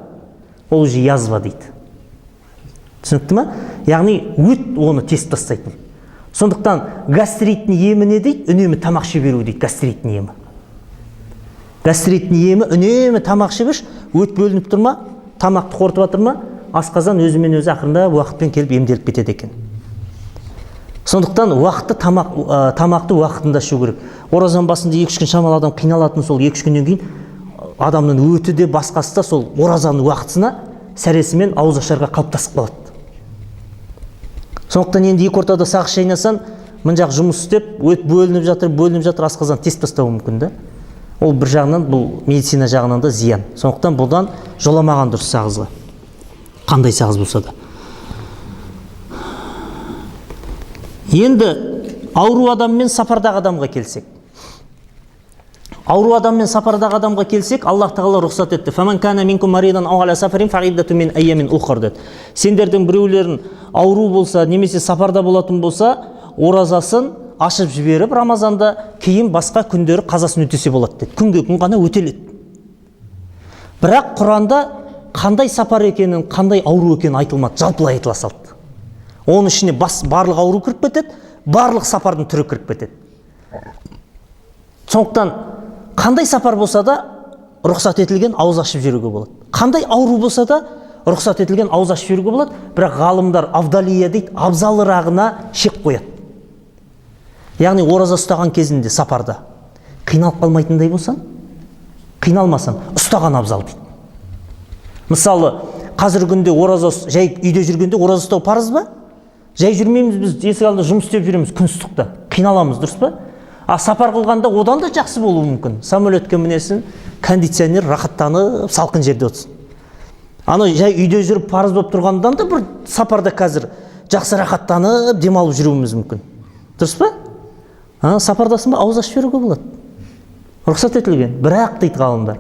ол уже язва дейді. Түсінікті ма? Яғни өт оны тесіп тастайтын. Сондықтан гастриттің емі не дейді? Үнемі тамақ іше беру дейді гастриттің емі. Гастриттің емі үнемі тамақ іше берші, өт бөлініп тұр ма, тамақты қорытып жатыр ма, асқазан өзімен өзі ақырында уақытпен келіп емделіп кетеді екен. Сондықтан уақытты тамақты уақытында ішу керек. Оразаның басында екі-үш күн шамалы адам қиналатын, сол екі-үш күннен кейін адамның өті де басқасы да сол оразаның уақытысына сәресімен ауыз ашарға қалыптасып қалады. Сондықтан енді екі ортада сағыз шайнасаң, мына жақ жұмыс істеп, өт бөлініп жатыр, бөлініп жатыр, асқазан тесіп тастауы мүмкін да. Ол бір жағынан бұл медицина жағынан да зиян. Сондықтан бұдан жоламаған дұрыс сағызға. Қандай сағыз болса да. Енді ауру адам мен сапардағы адамға келсек. Ауру адам мен сапардағы адамға келсек, Аллах тағала рұқсат етті. Фаман кана минкум маридан ау аля сафарин фаиддату мин айямин ухар деді. Сендердің біреулерің ауру болса, немесе сапарда болатын болса, оразасын ашып жіберіп Рамазанда, кейін басқа күндері қазасын өтесе болады деді. Күнге күн ғана өтеледі. Бірақ Құранда қандай сапар екенін, қандай ауру екенін айтылмады, жалпылай айтыла салды. Оның ішіне барлық ауру кіріп кетеді, барлық сапардың түрі кіріп кетеді. Сондықтан қандай сапар болса да рұқсат етілген ауыз ашып жүруге болады. Қандай ауру болса да рұқсат етілген ауыз ашып жүруге болады, бірақ ғалымдар авдалия дейді, абзалырағына шек қояды. Яғни ораза ұстаған кезінде сапарда қиналып қалмайтындай болсаң, қиналмасаң, ұстаған абзал дейді. Мысалы, қазіргі күнде ораза жай үйде жүргенде ораза ұстау парыз ба? Жай жүрмейміз біз, есік алдында жұмыс істеп жүреміз күн ыстықта, қиналамыз, дұрыс па? А сапар қылғанда одан да жақсы болуы мүмкін. Самолетке мінесің, кондиционер рахаттанып салқын жерде отырсың. Ана жай үйде жүріп парыз болып тұрғандан да бір сапарда қазір жақсы рахаттанып демалып жүруіміз мүмкін. Дұрыс па? Сапардасың ба, ауыз ашып жүруге болады. Рұқсат етілген. Бірақ дейді ғалымдар,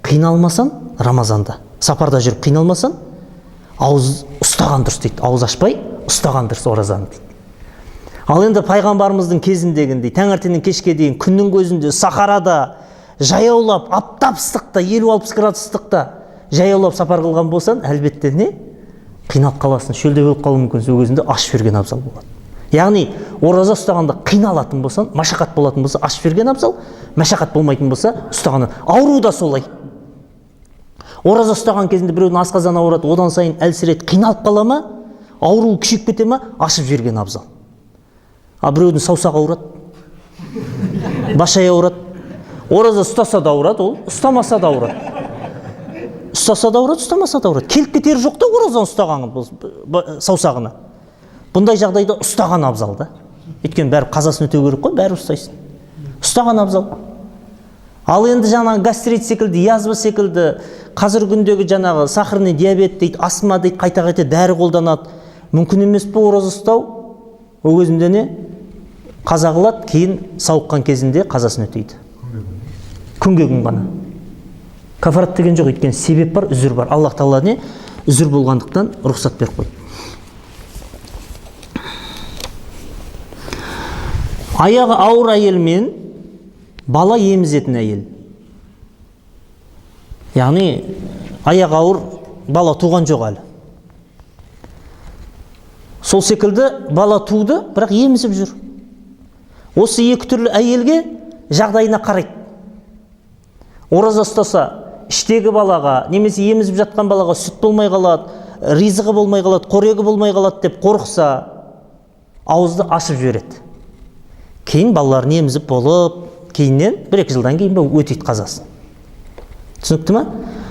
қиналмасаң Рамазанда, сапарда жүріп қиналмасаң, ауыз ұстаған дұрыс дейді. Ауыз ашпай ұстаған дұрыс оразаны дейді. Ал енді пайғамбарымыздың кезіндегіндей таңертеңнен кешке дейін күннің көзінде сахарада жаяулап аптап ыстықта 50-60 градус ыстықта жаяулап сапар қылған болсаң, әлбетте не? Қиналып қаласың, шөлдеп өліп қалуың мүмкін. Сол кезінде ашып жүрген абзал болады. Яғни ораза ұстағанда қиналатын болсаң, машақат болатын болса, ашып жүрген абзал, машақат болмайтын болса, ұстағаннан. Ауру да солай. Ораза ұстаған кезінде біреудің асқазаны ауырады, одан сайын әлсіреді, қиналып қала ма, ауру күшейіп кете ма, ашып жіберген абзал. А біреудің саусағы ауырады. Башай ауырады. Ораза ұстаса да ауырады, ол ұстамаса да ауырады. Ұстаса да ауырады, ұстамаса да ауырады. Келіп кетері жоқ та оразаны ұстаған саусағына. Бұндай жағдайда ұстаған абзал да. Өйткені бәрі қазасын өтеу керек қой, бәрі ұстайсың. Ұстаған абзал. Ал енді жаңағы гастрит секілді, язва секілді, қазіргі күндегі жаңағы сахарный диабет дейді, астма дейді, қайта-қайта дәрі қолданады. Мүмкін емес пе ораза ұстау? Ол кезінде не? Қаза қылады, кейін сауыққан кезінде қазасын өтейді. Күнге күн ғана. Кафарат деген жоқ, өйткені себеп бар, үзір бар. Аллах тағала не? Үзір болғандықтан рұқсат беріп қойды. Аяғы ауыр әйел мен бала емізетін әйел. Яғни аяғы ауыр, бала туған жоқ әлі. Сол секілді бала туды, бірақ емізіп жүр. Осы екі түрлі әйелге жағдайына қарайды. Ораза ұстаса, іштегі балаға, немесе емізіп жатқан балаға сүт болмай қалады, ризығы болмай қалады, қорегі болмай қалады деп қорықса, ауызды ашып жібереді. Кейін балаларын емізіп болып, кейіннен 1-2 жылдан кейін өтейді қазасын. Түсінікті ма?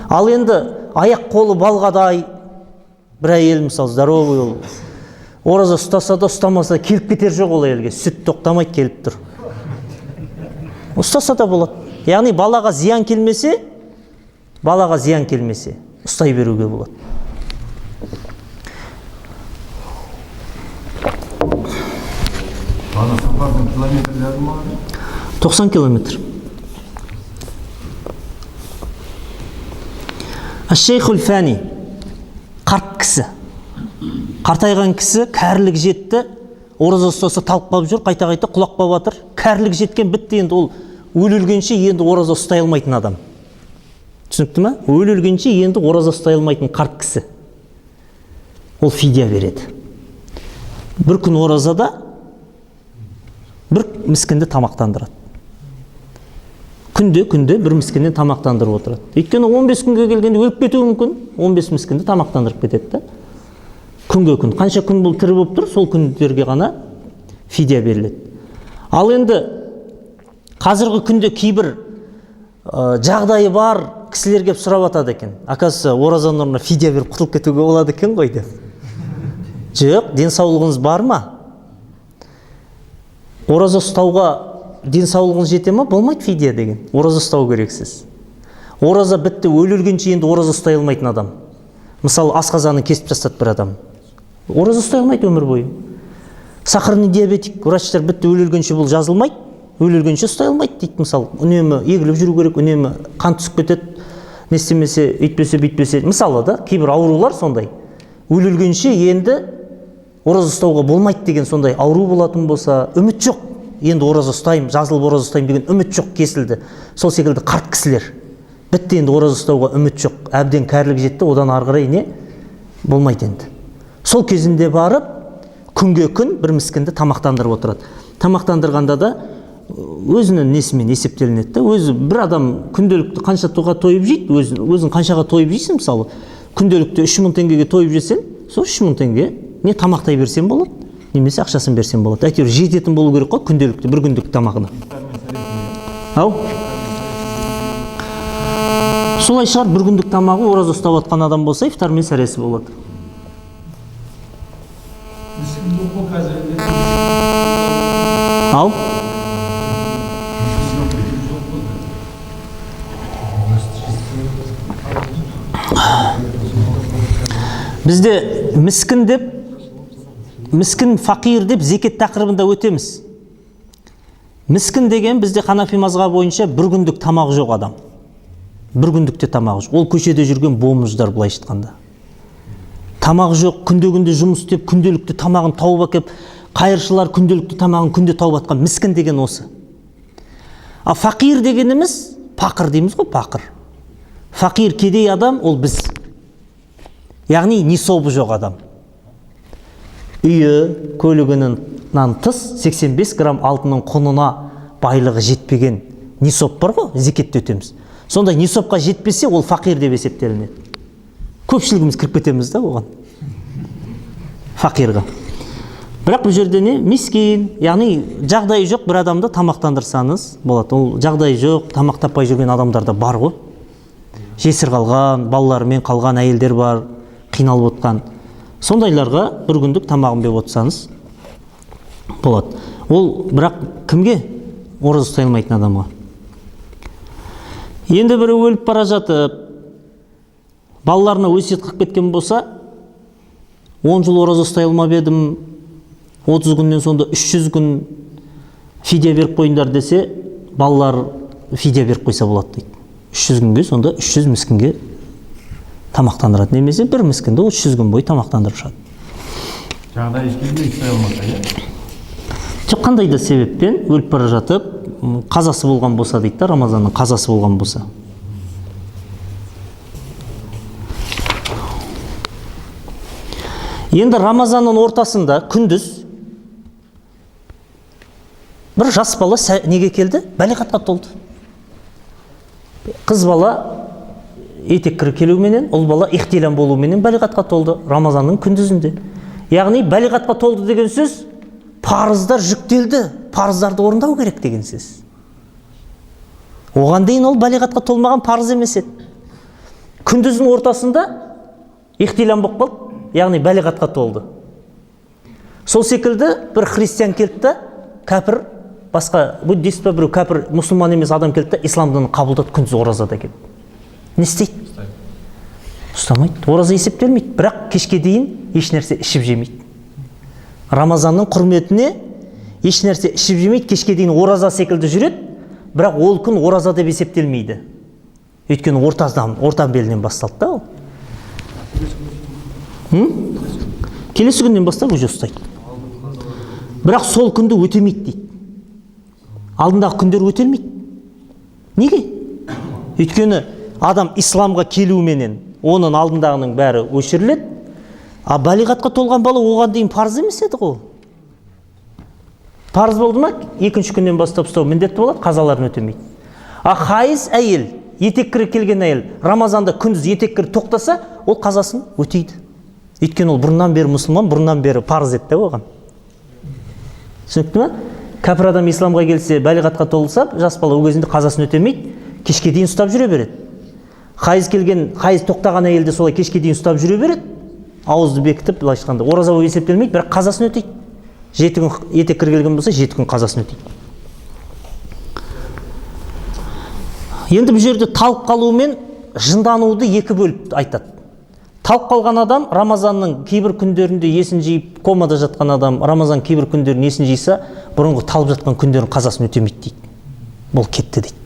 Ал енді аяқ қолы балғадай бір әйел, мысалы, здоровый ол. Ораза ұстаса да ұстамаса да келіп кетер жоқ ол әйелге. Сүт тоқтамайды, келіп тұр. Ұстаса да болады. Яғни балаға зиян келмесе, балаға зиян келмесе, ұстай беруге болады. Ана сапардың километрлері ма? 90 километр. Аш-Шейхул Фани, қарт кісі. Қартайған кісі, кәрілік жетті, ораза ұстаса талып қалып жүр, қайта-қайта құлап қалып жатыр. Кәрілік жеткен бітті енді, ол өле-өлгенше енді ораза ұстай алмайтын адам. Түсінікті ма? Өле-өлгенше енді ораза ұстай алмайтын қарт кісі. Ол фидия береді. Бір күн оразада бір міскінді тамақтандырады. Күнде-күнде бір міскіннен тамақтандырып отырады. Өйткені 15 күнге келгенде өліп кетуі мүмкін, 15 міскінді тамақтандырып кетеді да. Күнге күн, қанша күн бұл тірі болып тұр, сол күндерге ғана фидия беріледі. Ал енді қазіргі күнде кейбір жағдайы бар кісілер келіп сұрап атады екен. Оказывается, оразаның орнына фидия беріп құтылып кетуге болады екен ғой деп. Жоқ, денсаулығыңыз бар ма? Ораза ұстауға денсаулығыңыз жете ма? Болмайды фидия деген. Ораза ұстау керексіз. Ораза бітті, өле-өлгенше енді ораза ұстай алмайтын адам. Мысалы, асқазанын кесіп тастады бір адам. Ораза ұстай алмайды өмір бойы. Сахарный диабетик, врачтар бітті, өле-өлгенше бұл жазылмайды, өле-өлгенше ұстай алмайды дейді. Мысалы, үнемі егіліп жүру керек, үнемі қан түсіп кетеді, не істемесе, өйтпесе, бүйтпесе. Мысалы да, кейбір аурулар сондай. Өле-өлгенше енді ораза ұстауға болмайды деген сондай ауру болатын болса, үміт жоқ. Енді ораза ұстаймын, жазылып ораза ұстаймын деген үміт жоқ, кесілді. Сол секілді қарт кісілер. Бітті енді ораза ұстауға үміт жоқ. Әбден кәрілік жетті, одан ары қарай не болмайды енді. Сол кезінде барып, күнге күн бір міскінді тамақтандырып отырады. Тамақтандырғанда да өзінің несімен есептелінеді да. Өзі бір адам күнделікті қанша тойып жейді, өзің қаншаға тойып жейсің, мысалы, күнделікті 3000 теңгеге тойып жесең, сол 3000 теңге не тамақтай берсең болады, немесе ақшасын берсең болады. Әйтеуір жететін болу керек қой күнделікті бір күндік тамағына. Ау? Солай шығар, бір күндік тамағы ораза ұстап атқан адам болса, ифтар мен сәресі болады. Ау? Бізде міскін деп, міскін фақир деп зекет тақырыбында өтеміз. Міскін деген бізде Ханафи мазхабы бойынша бір күндік тамағы жоқ адам. Бір күндікте тамағы жоқ. Ол көшеде жүрген бомждар былайша айтқанда. Тамағы жоқ, күнде-күнде жұмыс істеп, күнделікті тамағын тауып әкеп, қайыршылар күнделікті тамағын күнде тауып атқан міскін деген осы. А фақир дегеніміз, пақыр дейміз ғой, пақыр. Фақир кедей адам ол біз. Яғни нисобы жоқ адам. Үйі, көлігінен тыс 85 грамм алтынның құнына байлығы жетпеген нисоб бар ғой, зекетті өтеміз. Сондай нисобқа жетпесе, ол фақир деп есептелінеді. Көпшілігіміз кіріп кетеміз да оған. Фақирға. Бірақ бұл жерде не? Мискин, яғни жағдайы жоқ бір адамды тамақтандырсаңыз болады. Ол жағдайы жоқ, тамақ таппай жүрген адамдар да бар ғой. Жесір қалған, балаларымен қалған әйелдер бар, қиналып отқан. Сондайларға бір күндік тамағын беріп отырсаңыз болады. Ол бірақ кімге? Ораза ұстай алмайтын адамға. Енді бірі өліп бара жатып, балаларына өсиет қылып кеткен болса, 10 жыл ораза ұстай алмап едім, 30 күннен сонда 300 күн фидия беріп қойыңдар десе, балалар фидия беріп қойса болады дейді. 300 күнге сонда 300 міскінге тамақтандырады. Немесе бір міскінді 300 күн бойы тамақтандырып шығады. Жағдайы келмей ұстай алмаса, иә? Жоқ, қандай да себеппен өліп бара жатып, қазасы болған болса дейді да, Рамазанның қазасы болған болса. Енді Рамазанның ортасында күндіз бір жас бала неге келді? Балиғатқа толды. Қыз бала етеккірі келуменен, ұл бала ихтилам болуменен балиғатқа толды Рамазанның күндізінде. Яғни балиғатқа толды деген сөз парыздар жүктелді, парыздарды орындау керек деген сөз. Оған дейін ол балиғатқа толмаған, парыз емес еді. Күндіздің ортасында ихтилам болып қалды, яғни балиғатқа толды. Сол секілді бір христиан келді да, кәпір, басқа буддист па біреу кәпір, мұсылман емес адам келді да, ислам дінін қабылдады, күндіз оразада келді. Не істейді? Ұстамайды. Ораза есептелмейді, бірақ кешке дейін еш нәрсе ішіп жемейді. Рамазанның құрметіне еш нәрсе ішіп жемейді, кешке дейін ораза секілді жүреді, бірақ ол күн ораза деп есептелмейді. Өйткені орта белінен басталды да ол. Келесі күннен бастап уже ұстайды. Бірақ сол күнді өтемейді дейді. Алдындағы күндер өтелмейді. Неге? Өйткені адам исламға келуменен оның алдындағының бәрі өшіріледі. А балиғатқа толған бала оған дейін парыз емес еді ғой. Парыз болды ма? Екінші күннен бастап ұстау міндетті болады, қазаларын өтемейді. А хайыз әйел, етеккірі келген әйел, Рамазанда күндіз етеккірі тоқтаса, ол қазасын өтейді. Өйткені ол бұрыннан бері мұсылман, бұрыннан бері парыз еді оған. Түсінікті ме? Кәпір адам исламға келсе, балиғатқа толса, жас бала ол кезінде қазасын өтемейді, кешке дейін ұстап жүре береді. Хайыз келген, хайыз тоқтаған әйел де солай кешке дейін ұстап жүре береді. Ауызды бекітіп, былайша айтқанда, ораза болып есептелмейді, бірақ қазасын өтейді. 7 күн етеккірі келген болса, 7 күн қазасын өтейді. Енді бұл жерде талып қалу мен жындануды екі бөліп айтады. Талып қалған адам Рамазанның кейбір күндерінде есін жиып, комада жатқан адам Рамазан кейбір күндерін есін жиса, бұрынғы талып жатқан күндерін қазасын өтемейді дейді. Бұл кетті дейді.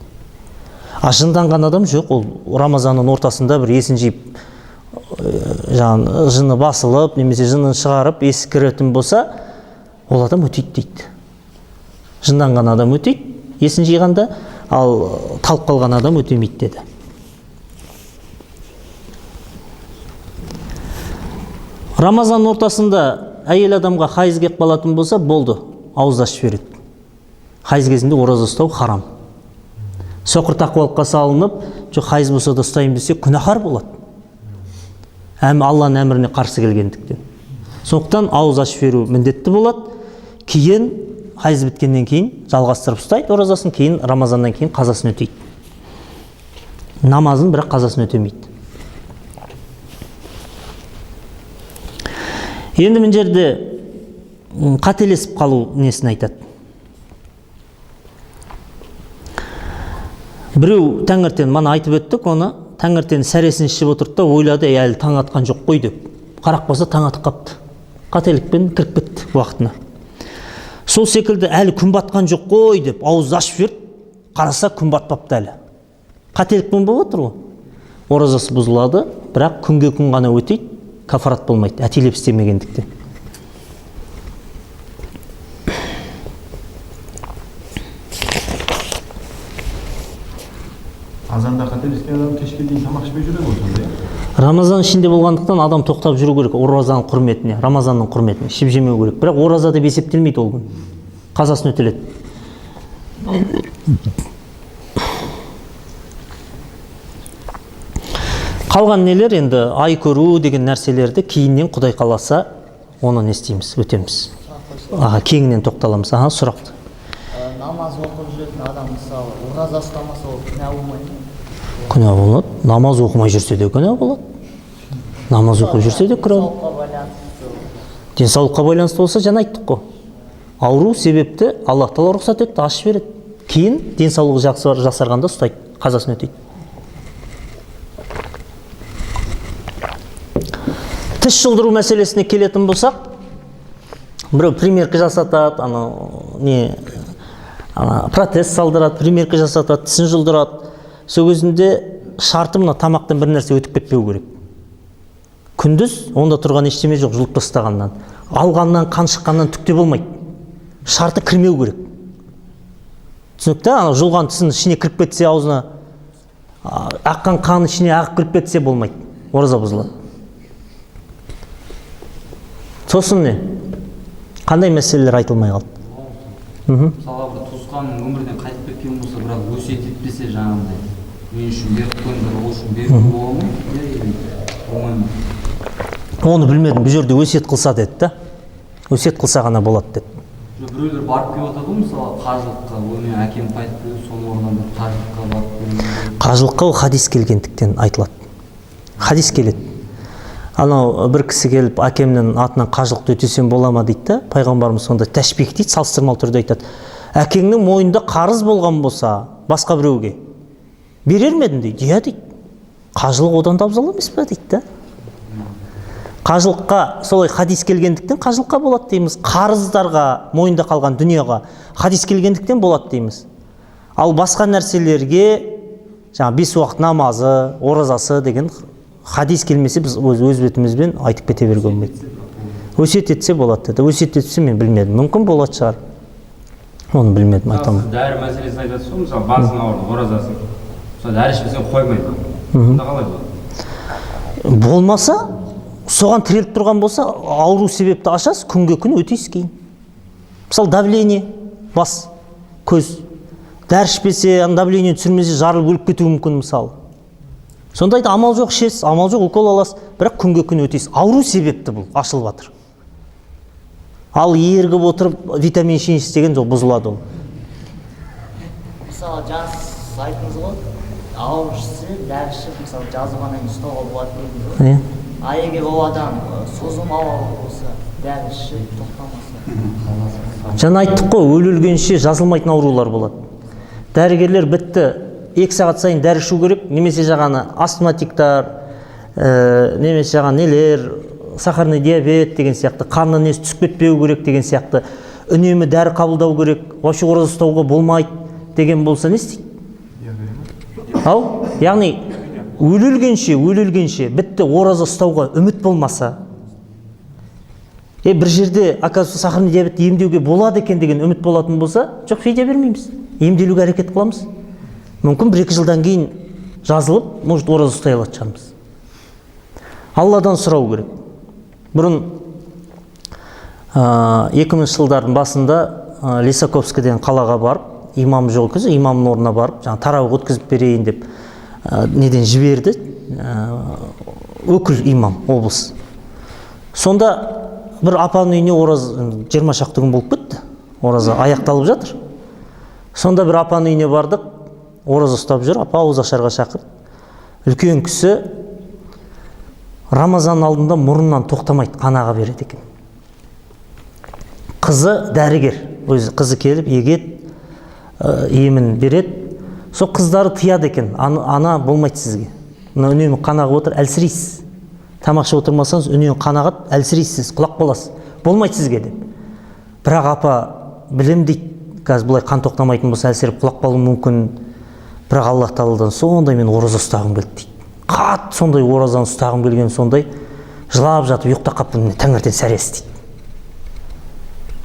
А жынданған адам жоқ, ол Рамазанның ортасында бір есін жиып, жаңағы жыны басылып, немесе жынын шығарып, есі кіретін болса, ол адам өтейді дейді. Жынданған адам өтейді, есін жиғанда, ал талып қалған адам өтемейді деді. Рамазан ортасында әйел адамға хайыз келіп қалатын болса, болды, ауыз ашып жібереді. Хайыз кезінде ораза ұстау харам. Соқыр тақуалыққа салынып, жоқ хайыз болса да ұстаймын десе, күнәһар болады. Әм Алланың әміріне қарсы келгендіктен. Сондықтан ауыз ашып жіберу міндетті болады. Кейін хайыз біткеннен кейін жалғастырып ұстайды оразасын, кейін Рамазаннан кейін қазасын өтейді. Намазын бірақ қазасын өтемейді. Енді мына жерде қателесіп қалу несін айтады. Біреу таңертең, мана айтып өттік оны, таңертең сәресін ішіп отырды да ойлады, әлі таң атқан жоқ қой деп. Қарап қалса таң атып қапты. Қателікпен кіріп кетті уақытына. Сол секілді әлі күн батқан жоқ қой деп ауызды ашып жіберді, қараса күн батпапты әлі. Қателікпен болып отыр ғой. Оразасы бұзылады, бірақ күнге күн ғана өтейді, кафарат болмайды, әтелеп істемегендіктен. Азанда қателескен адам кешке дейін тамақ ішпей жүреді ғой сонда, иә? Рамазан ішінде болғандықтан адам тоқтап жүру керек оразаның құрметіне, Рамазанның құрметіне ішіп жемеу керек. Бірақ ораза деп есептелмейді ол күн. Қазасын өтеледі. Қалған нелер енді ай көру деген нәрселерді кейіннен Құдай қаласа оны не істейміз, өтеміз. Аха, кеңінен тоқталамыз. Аха, сұрақ. Намаз оқып жүретін адам, мысалы, ораза ұстамаса, ол күнә болмай ма? Күнә болады. Намаз оқымай жүрсе де күнә болады. Намаз оқып жүрсе де күнә. Денсаулыққа байланысты. Денсаулыққа байланысты болса, жаңа айттық қой. Ауру себепті Аллах тағала рұқсат етті, ашып береді. Кейін денсаулығы жақсы жасарғанда ұстайды, қазасын өтейді. Тіс жұлдыру мәселесіне келетін болсақ, біреу примерка жасатады, анау не, ана протез салдырады, примерка жасатады, тісін жұлдырады. Сол кезінде шарты мына тамақтан бір нәрсе өтіп кетпеу керек. Күндіз онда тұрған ештеме жоқ, жұлып тастағаннан. Алғаннан, қан шыққаннан түк те болмайды. Шарты кірмеу керек. Түсінікті? Ана жұлған тісін ішіне кіріп кетсе, аузына аққан қан ішіне ағып кіріп кетсе болмайды. Ораза бұзылады. Сосын не? Қандай мәселелер айтылмай қалды? Мысалға, бір туысқанның өмірден қайтып кеткен болса, бірақ өсиет етпесе, жаңағындай, мен үшін беріп қойыңдар, ол үшін беруге бола ма? Иә, или болмай ма? Оны білмедім, бұл жерде өсиет қылса деді да. Өсиет қылса ғана болады деді. Жоқ, біреулер барып келіп жатады ғой, мысалы, қажылыққа, ой, менің әкем қайтып келді, соның орнына бір қажылыққа барып келдім. Қажылыққа ол хадис келгендіктен айтылады. Хадис келеді. Анау бір кісі келіп, әкемнің атынан қажылықты өтесем бола ма дейді да, пайғамбарымыз сонда тәшбих дейді, салыстырмалы түрде айтады. Әкеңнің мойнында қарыз болған болса, басқа біреуге берер ме едің дейді. Иә дейді. Қажылық одан да абзал емес пе дейді да. Қажылыққа солай хадис келгендіктен қажылыққа болады дейміз. Қарыздарға, мойнында қалған дүниеға хадис келгендіктен болады дейміз. Ал басқа нәрселерге, жаңа 5 уақыт намазы, оразасы деген хадис келмесе біз өз бетімізбен айтып кете беруге болмайды. Өсиет етсе болады деді. Өсиет етсе мен білмедім. Мүмкін болады шығар. Оны білмедім, айта алмаймын. Дәрі мәселесін айтасыз ғой, мысалы, басың ауырды, оразасың. Мысалы, дәрі ішпесең қоймайды. Сонда қалай болады? Болмаса, соған тіреліп тұрған болса, ауру себепті ашасыз, күнге күн өтейсіз кейін. Мысалы, давление, бас, көз. Дәрі ішпесе, давление түсірмесе, жарылып өліп кетуі мүмкін, мысалы. Сондайды амал жоқ ішесіз, амал жоқ укол аласыз, бірақ күнге күн өтейсіз. Ауру себепті бұл ашылып жатыр. Ал ерігіп отырып витамин ішейінші деген жоқ, бұзылады ол. Мысалы, жаңа сіз айттыңыз ғой, ауыр ішсе, дәрі ішіп, мысалы, жазылғаннан кейін ұстауға болады дедіңіз ғой. Иә. А егер ол адам созылмалы ауру болса, дәрі ішіп тоқтамаса. Жаңа айттық қой, өле-өлгенше жазылмайтын аурулар болады. Дәрігерлер бітті, 2 сағат сайын дәрі ішу керек, немесе жаңағы астматиктар, немесе жаңағы нелер, сахарный диабет деген сияқты, қанның несі түсіп кетпеу керек деген сияқты, үнемі дәрі қабылдау керек, вообще ораза ұстауға болмайды деген болса не істейді? Ау, яғни өле-өлгенше бітті ораза ұстауға үміт болмаса, бір жерде, оказывается, сахарный диабетті емдеуге болады екен деген үміт болатын болса, жоқ, фидия бермейміз. Емделуге әрекет қыламыз. Мүмкін 1-2 жылдан кейін жазылып, может, ораза ұстай алатын шығармыз. Алладан сұрау керек. Бұрын, 2000 жылдардың басында, Лисаковский деген қалаға барып, имам жоқ кезде, имамның орнына барып, жаңа тарауық өткізіп берейін деп, неден жіберді, өкіл имам облыс. Сонда бір апаның үйіне ораза 20 шақты күн болып кетті. Ораза аяқталып жатыр. Сонда бір апаның үйіне бардық, ораза ұстап жүр, апа ауыз ашарға шақырды. Үлкен кісі Рамазан алдында мұрнынан тоқтамайды, қан аға береді екен. Қызы дәрігер, өзі қызы келіп егеді, емін береді. Сол қыздары тыяды екен, ана болмайды сізге. Мына үнемі қан ағып отыр, әлсірейсіз. Тамақ ішіп отырмасаңыз, үнемі қан ағады, әлсірейсіз, құлап қаласыз. Болмайды сізге деп. Бірақ апа білем дейді, қазір бұлай қан тоқтамайтын болса әлсіреп құлап қалуы мүмкін. Бірақ Аллах тағаладан сондай мен ораза ұстағым келді дейді. Қатты сондай оразаны ұстағым келген сондай, жылап жатып ұйықтап қалыппын, міне таңертең сәресі дейді.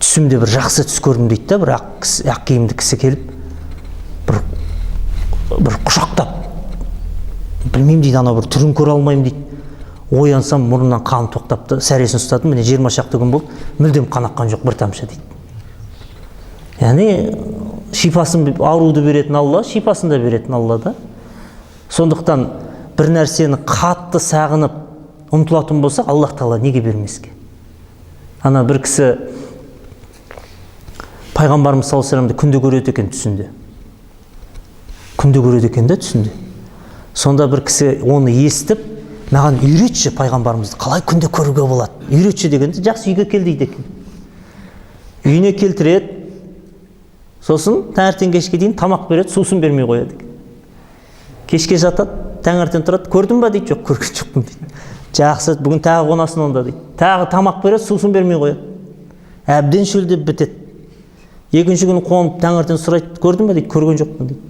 Түсімде бір жақсы түс көрдім дейді да, бір ақ киімді кісі келіп, бір құшақтап, білмеймін дейді, анау бір түрін көре алмаймын дейді. Оянсам мұрнымнан қан тоқтапты, сәресін ұстадым, міне 20 шақты күн болды, мүлдем қан аққан жоқ бір тамшы дейді. Яғни шипасын ауруды беретін Алла, шипасын да беретін Алла да. Сондықтан бір нәрсені қатты сағынып ұмтылатын болса, Аллах тағала неге бермеске? Ана бір кісі Пайғамбарымыз саллаллаху алейхи вассаламды күнде көреді екен түсінде. Күнде көреді екен де түсінде. Сонда бір кісі оны естіп, маған үйретші пайғамбарымызды, қалай күнде көруге болады? Үйретші дегенде, жақсы үйге кел дейді екен. Үйіне келтіреді, сосын таңертең кешке дейін тамақ береді, сусын бермей қояды екен. Кешке жатады, таңертең тұрады, көрдің ба дейді, жоқ, көрген жоқпын дейді. Жақсы, бүгін тағы қонасың онда дейді. Тағы тамақ береді, сусын бермей қояды. Әбден шөлдеп бітеді. Екінші күні қонып таңертең сұрайды, көрдің ба дейді, көрген жоқпын дейді.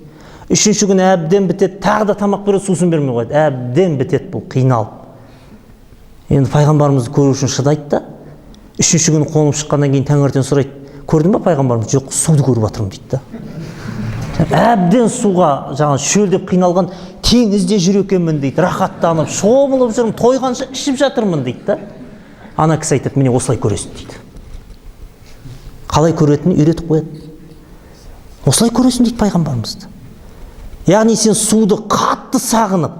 Үшінші күні әбден бітеді, тағы да тамақ береді, сусын бермей қояды. Әбден бітеді бұл, қиналып. Енді пайғамбарымызды көру үшін шыдайды да. Үшінші күні қонып шыққаннан кейін таңертең сұрайды, көрдің ба пайғамбарымызды? Жоқ, суды көріп жатырмын дейді да. Әбден суға жаңа шөлдеп қиналған, теңізде жүр екенмін дейді, рахаттанып, шомылып жүрмін, тойғанша ішіп жатырмын дейді да. Ана кісі айтады, міне осылай көресің дейді. Қалай көретінін үйретіп қояды. Осылай көресің дейді пайғамбарымызды. Яғни сен суды қатты сағынып,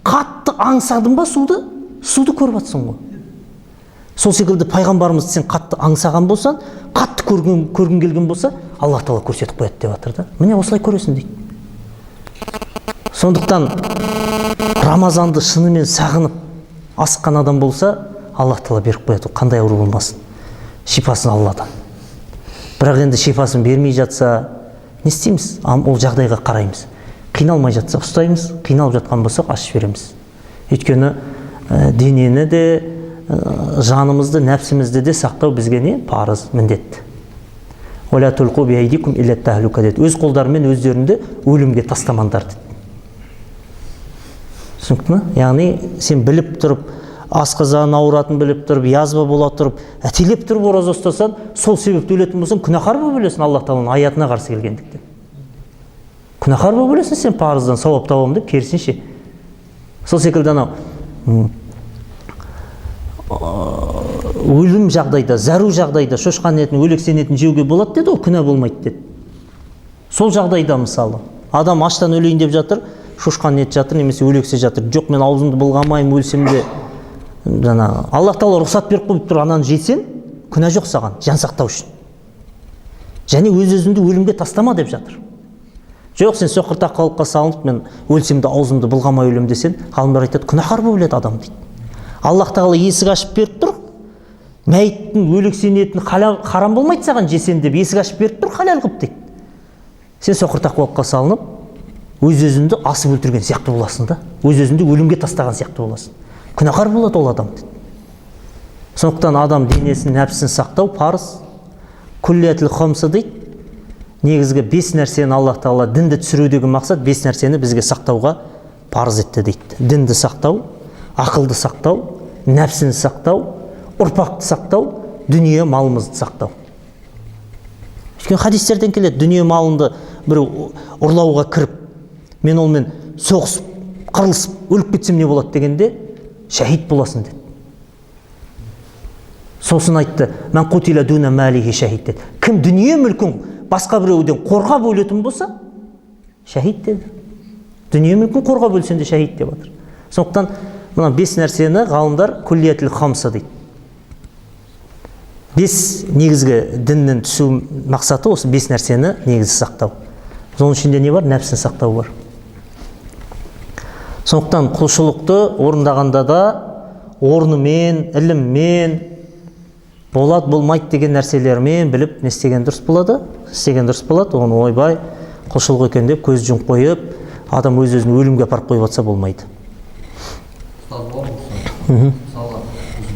қатты аңсадың ба суды? Суды көріп жатсың ғой. Сол секілді пайғамбарымызды сен қатты аңсаған болсаң, қатты көргің келген болса, Аллах тағала көрсетіп қояды деп жатыр да. Міне осылай көресің дейді. Сондықтан Рамазанды шынымен сағынып асыққан адам болса, Аллах тағала беріп қояды. Қандай ауру болмасын, шипасын Алладан. Бірақ енді шипасын бермей жатса, не істейміз? Ол жағдайға қараймыз. Қиналмай жатсақ ұстаймыз, қиналып жатқан болсақ ашып жібереміз. Өйткені денені де, жанымызды, нәпсімізді де сақтау бізге не? Парыз, міндет. Уәлә тулқу биәйдикум илә тәһлүкә деді. Өз қолдарымен өздеріңді өлімге тастамаңдар деді. Түсінікті ме? Яғни сен біліп тұрып, асқазан ауыратын біліп тұрып, язва бола тұрып, әтелеп тұрып ораза ұстасаң, сол себепті өлетін болсаң, күнәһар болып өлесің Аллах тағаланың аятына қарсы келгендіктен. Күнәһар болып өлесің сен парыздан сауап табамын деп, керісінше. Сол секілді анау өлім жағдайда, зәру жағдайда шошқан етін, өлексен етін жеуге болады деді, ол күнә болмайды деді. Сол жағдайда мысалы, адам аштан өлейін деп жатыр, шошқан ет жатыр, немесе өлексе жатыр. Жоқ, мен аузымды былғамаймын, өлсем де. Жаңағы Аллах тағала рұқсат беріп қойып тұр, ананы жесең, күнә жоқ саған, жан сақтау үшін. Және өз-өзіңді өлімге тастама деп жатыр. Жоқ, сен соқыр таққалыққа салынып, мен өлсем де аузымды былғамай өлем десең, ғалымдар айтады, күнәһар болып өледі адам дейді. Аллах тағала есік ашып беріп тұр, мәйіттің өлексен етін харам болмайды саған жесең деп есік ашып беріп тұр, халал қылып дейді. Сен соқыр тақуалыққа салынып, өз-өзіңді асып өлтірген сияқты боласың да, өз-өзіңді өлімге тастаған сияқты боласың. Күнәһар болады ол адам дейді. Сондықтан адам денесін, нәпсісін сақтау парыз. Күллиятул хамса дейді. Негізгі 5 нәрсені Аллах тағала дінді түсірудегі мақсат 5 нәрсені бізге сақтауға парыз етті дейді. Дінді сақтау, ақылды сақтау, нәпсіні сақтау, ұрпақты сақтау, дүние малымызды сақтау. Өйткені хадистерден келеді, дүние малынды бір ұрлауға кіріп, мен онымен соғысып, қырылысып, өліп кетсем не болады дегенде, шәһид боласың деді. Сосын айтты, «Мән қутила дуна малихи шәһид» деді. Кім дүние мүлкін басқа біреуден қорғап өлетін болса, шәһид деді. Дүние мүлкін қорғап өлсең де шәһид деп жатыр. Сондықтан мына 5 нәрсені ғалымдар күллиятул хамса дейді. 5 негізгі діннің түсу мақсаты осы 5 нәрсені негізі сақтау. Соның ішінде не бар? Нәпсіні сақтау бар. Сондықтан құлшылықты орындағанда да орнымен, іліммен, болады, болмайды деген нәрселермен біліп не істеген дұрыс болады? Істеген дұрыс болады. Оны ойбай, құлшылық екен деп көз жұмып қойып, адам өз-өзін өлімге апарып қойып жатса болмайды. Ұстаз бар ма? Мысалы,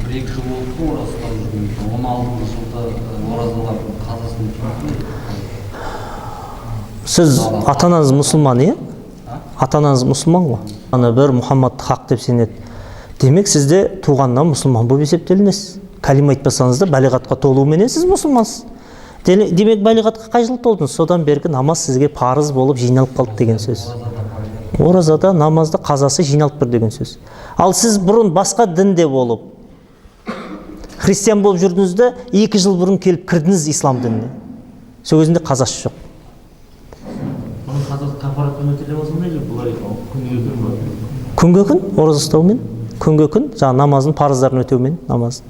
1-2 жыл болды ғой ораза ұстап жүргенге. 16 жылда оразалардың қазасын өтеміз. Сіз ата-анаңыз мұсылман, иә? Ата-анаңыз мұсылман ғой. Ана бір Мұхаммад хақ деп сенеді. Демек, сізде туғаннан мұсылман болып есептелінесіз. Кәлима айтпасаңыз да балиғатқа толуменен сіз мұсылмансыз. Демек, балиғатқа қай жыл толдыңыз? Содан бергі намаз сізге парыз болып жиналып қалды деген сөз. Оразада, намазда қазасы жиналып тұр деген сөз. Ал сіз бұрын басқа дінде болып, христиан болып жүрдіңіз де, 2 жыл бұрын келіп кірдіңіз ислам дініне. Сол кезінде қазасы жоқ. Оның қазасы кафаратпен өтеле ма сонда или былай күнге күн ба? Күнге күн ораза ұстаумен, күнге күн жаңа намаздың парыздарын өтеумен намаз.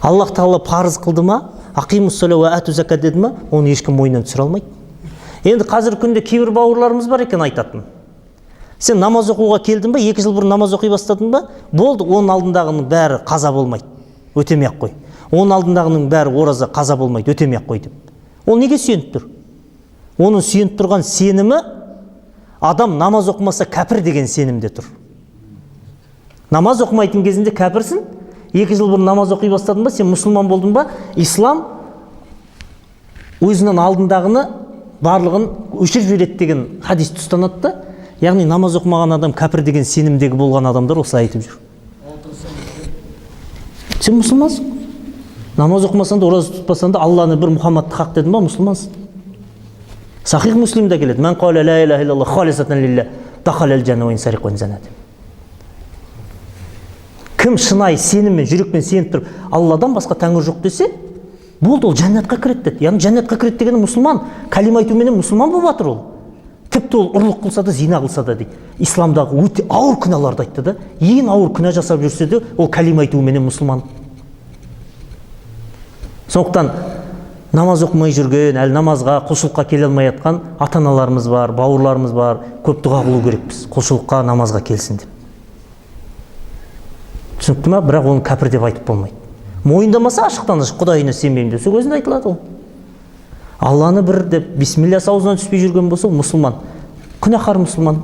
Аллах тағала парыз қылды ма? Ақимус-сала уа ату закат деді ма, оны ешкім мойнынан түсіре алмайды. Енді қазіргі күнде кейбір бауырларымыз бар екен айтатын. Сен намаз оқуға келдің ба, 2 жыл бұрын намаз оқи бастадың ба, болды, оның алдындағының бәрі қаза болмайды, өтемей ақ қой. Оның алдындағының бәрі ораза қаза болмайды, өтемей ақ қой деп. Ол неге сүйеніп тұр? Оның сүйеніп тұрған сенімі адам намаз оқымаса кәпір деген сенімде тұр. Намаз оқымайтын кезінде кәпірсің, 2 жыл бұрын намаз оқи бастадың ба, сен мұсылман болдың ба, ислам өзінің алдындағыны барлығын өшіріп жібереді деген хадисті ұстанады да. Яғни намаз оқымаған адам кәпір деген сенімдегі болған адамдар осылай айтып жүр. Сен мұсылмансың. Намаз оқымасаң да, ораза тұтпасаң да, Алланы бір, Мұхаммадты хақ дедің ба, мұсылмансың. Сахих Муслимда келеді. Мән қала ла илаха иллаллах халисатан лилла дахалал жанна уа ин сариқ уа ин зана деп. Кім шынайы сеніммен, жүрекпен сеніп тұрып, Алладан басқа тәңір жоқ десе, болды, ол жәннатқа кіреді деді. Яғни жәннатқа кіреді дегені мұсылман, кәлима айтуменен мұсылман болып жатыр ол. Тіпті ол ұрлық қылса да, зина қылса да дейді. Исламдағы өте ауыр күнәларды айтты да, ең ауыр күнә жасап жүрсе де, ол кәлима айтуменен мұсылман. Сондықтан намаз оқымай жүрген, әлі намазға, құлшылыққа келе алмай жатқан ата-аналарымыз бар, бауырларымыз бар, көп дұға қылу керекпіз, құлшылыққа, намазға келсін деп. Түсінікті ма? Бірақ оны кәпір деп айтып болмайды. Мойындамаса ашықтан ашық Құдайына сенбеймін деп, сол өзінде айтылады ол. Алланы бір деп бисмилласы аузынан түспей жүрген болса, ол мұсылман. Күнәһар мұсылман.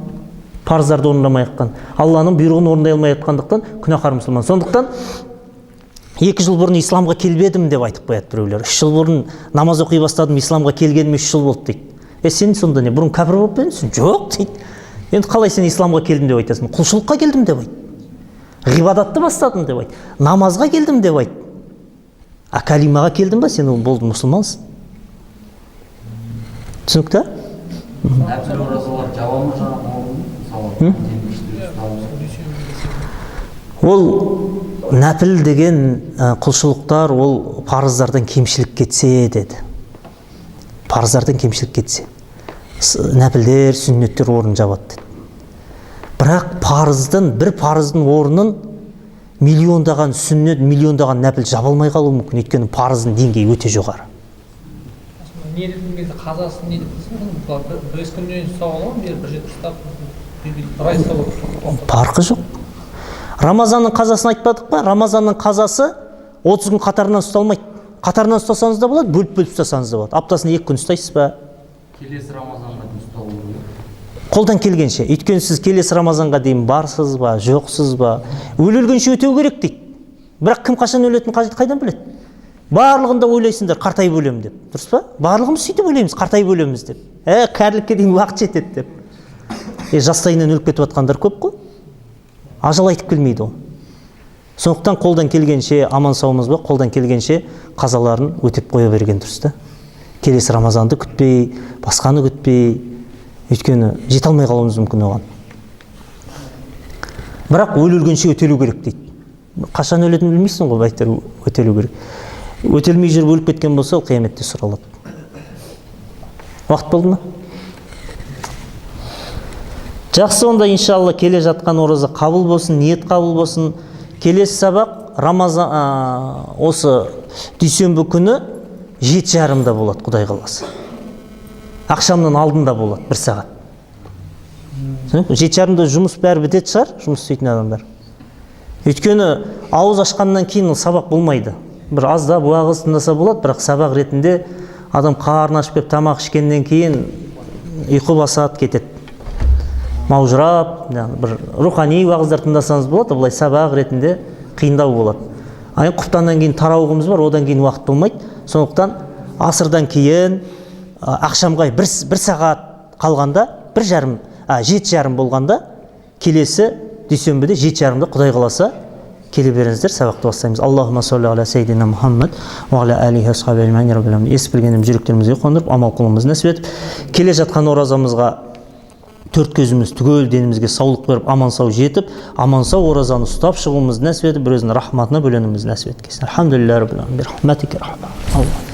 Парыздарды орындамай жатқан, Алланың бұйрығын орындай алмай жатқандықтан күнәһар мұсылман. Сондықтан 2 жыл бұрын исламға келмедім деп айтып қояды біреулер. 3 жыл бұрын намаз оқи бастадым, исламға келгеніме 3 жыл болды дейді. Сен сонда не, бұрын кәпір болып па едің? Жоқ дейді. Енді қалай сен исламға келдім деп айтасың? Құлшылыққа келдім деп айт. Ғибадатты бастадым деп айт. Намазға келдім деп айт. А кәлимаға келдің ба, сен ол болды мұсылмансың. Түсінікті? Нәпіл оразалар жаба ма жаңағы? Мысалы, ол нәпіл деген құлшылықтар ол парыздардан кемшілік кетсе деді. Парыздардан кемшілік кетсе. Нәпілдер, сүннеттер орнын жабады деді. Бірақ парыздың, бір парыздың орнын миллиондаған сүннет, миллиондаған нәпіл жаба алмай қалуы мүмкін. Өйткені парыздың деңгейі өте жоғары. Не дейтін кезде қазасын не деп тұрсың? 5 күннен ұстап аламын, бері бір жеті ұстап, бір ай ұстап. Парқы жоқ. Рамазанның қазасын айтпадық па? Рамазанның қазасы 30 күн қатарынан ұсталмайды. Қатарынан ұстасаңыз да болады, бөліп-бөліп ұстасаңыз да болады. Аптасына 2 күн ұстайсыз ба? Келесі Рамазанға дейін ұсталу керек. Қолдан келгенше. Өйткені сіз келесі Рамазанға дейін барсыз ба, жоқсыз ба? Өле-өлгенше өтеу керек дейді. Бірақ кім қашан өлетінін қайдан біледі? Барлығында ойлайсыңдар, қартайып өлемін деп. Дұрыс па? Барлығымыз сөйтіп ойлаймыз, қартайып өлеміз деп. Кәрілікке дейін уақыт жетеді деп. Жастайынан өліп кетіп жатқандар көп қой. Ажал айтып келмейді ол. Сондықтан қолдан келгенше аман саумыз ба, қолдан келгенше қазаларын өтеп қоя берген дұрыс та. Келесі Рамазанды күтпей, басқаны күтпей, өйткені жете алмай қалуымыз мүмкін оған. Бірақ өле-өлгенше өтелу керек дейді. Қашан өлетінін білмейсің ғой, әйтеуір өтелу керек. Өтелмей жүріп өліп кеткен болса, ол қияметте сұралады. Уақыт болды ма? Жақсы, онда иншалла келе жатқан ораза қабыл болсын, ниет қабыл болсын. Келесі сабақ Рамазан, осы дүйсенбі күні 7:30-да болады, Құдай қаласа. Ақшамның алдында болады, 1 сағат. 7:30-да жұмыс бәрі бітетін шығар, жұмыс істейтін адамдар. Өйткені ауыз ашқаннан кейін ол сабақ болмайды. Бір аздап уағыз тыңдаса болады, бірақ сабақ ретінде адам қарны ашып келіп тамақ ішкеннен кейін ұйқы басады, кетеді. Маужырап, бір рухани уағыздар тыңдасаңыз болады, былай сабақ ретінде қиындау болады. Айын құптаннан кейін тарауығымыз бар, одан кейін уақыт болмайды. Сондықтан асырдан кейін ақшамға бір сағат қалғанда, 7:30 болғанда, келесі дүйсенбіде 7:30-да Құдай қаласа келе беріңіздер, сабақты бастаймыз. Аллахумма салли аля саййидина Мухаммад уа аля алихи асхаби ажмаин, я раббил аламин. Ес білгеніміз жүректерімізге қондырып, амал қылуымызды нәсіп етіп, келе жатқан оразамызға төрт көзіміз түгел денімізге саулық беріп, аман сау жетіп, аман сау оразаны ұстап шығуымызды нәсіп етіп, бір өзінің рахматына бөленуімізді нәсіп еткейсін. Альхамдулиллахи раббил аламин. Би рахматика рахман. Аллах.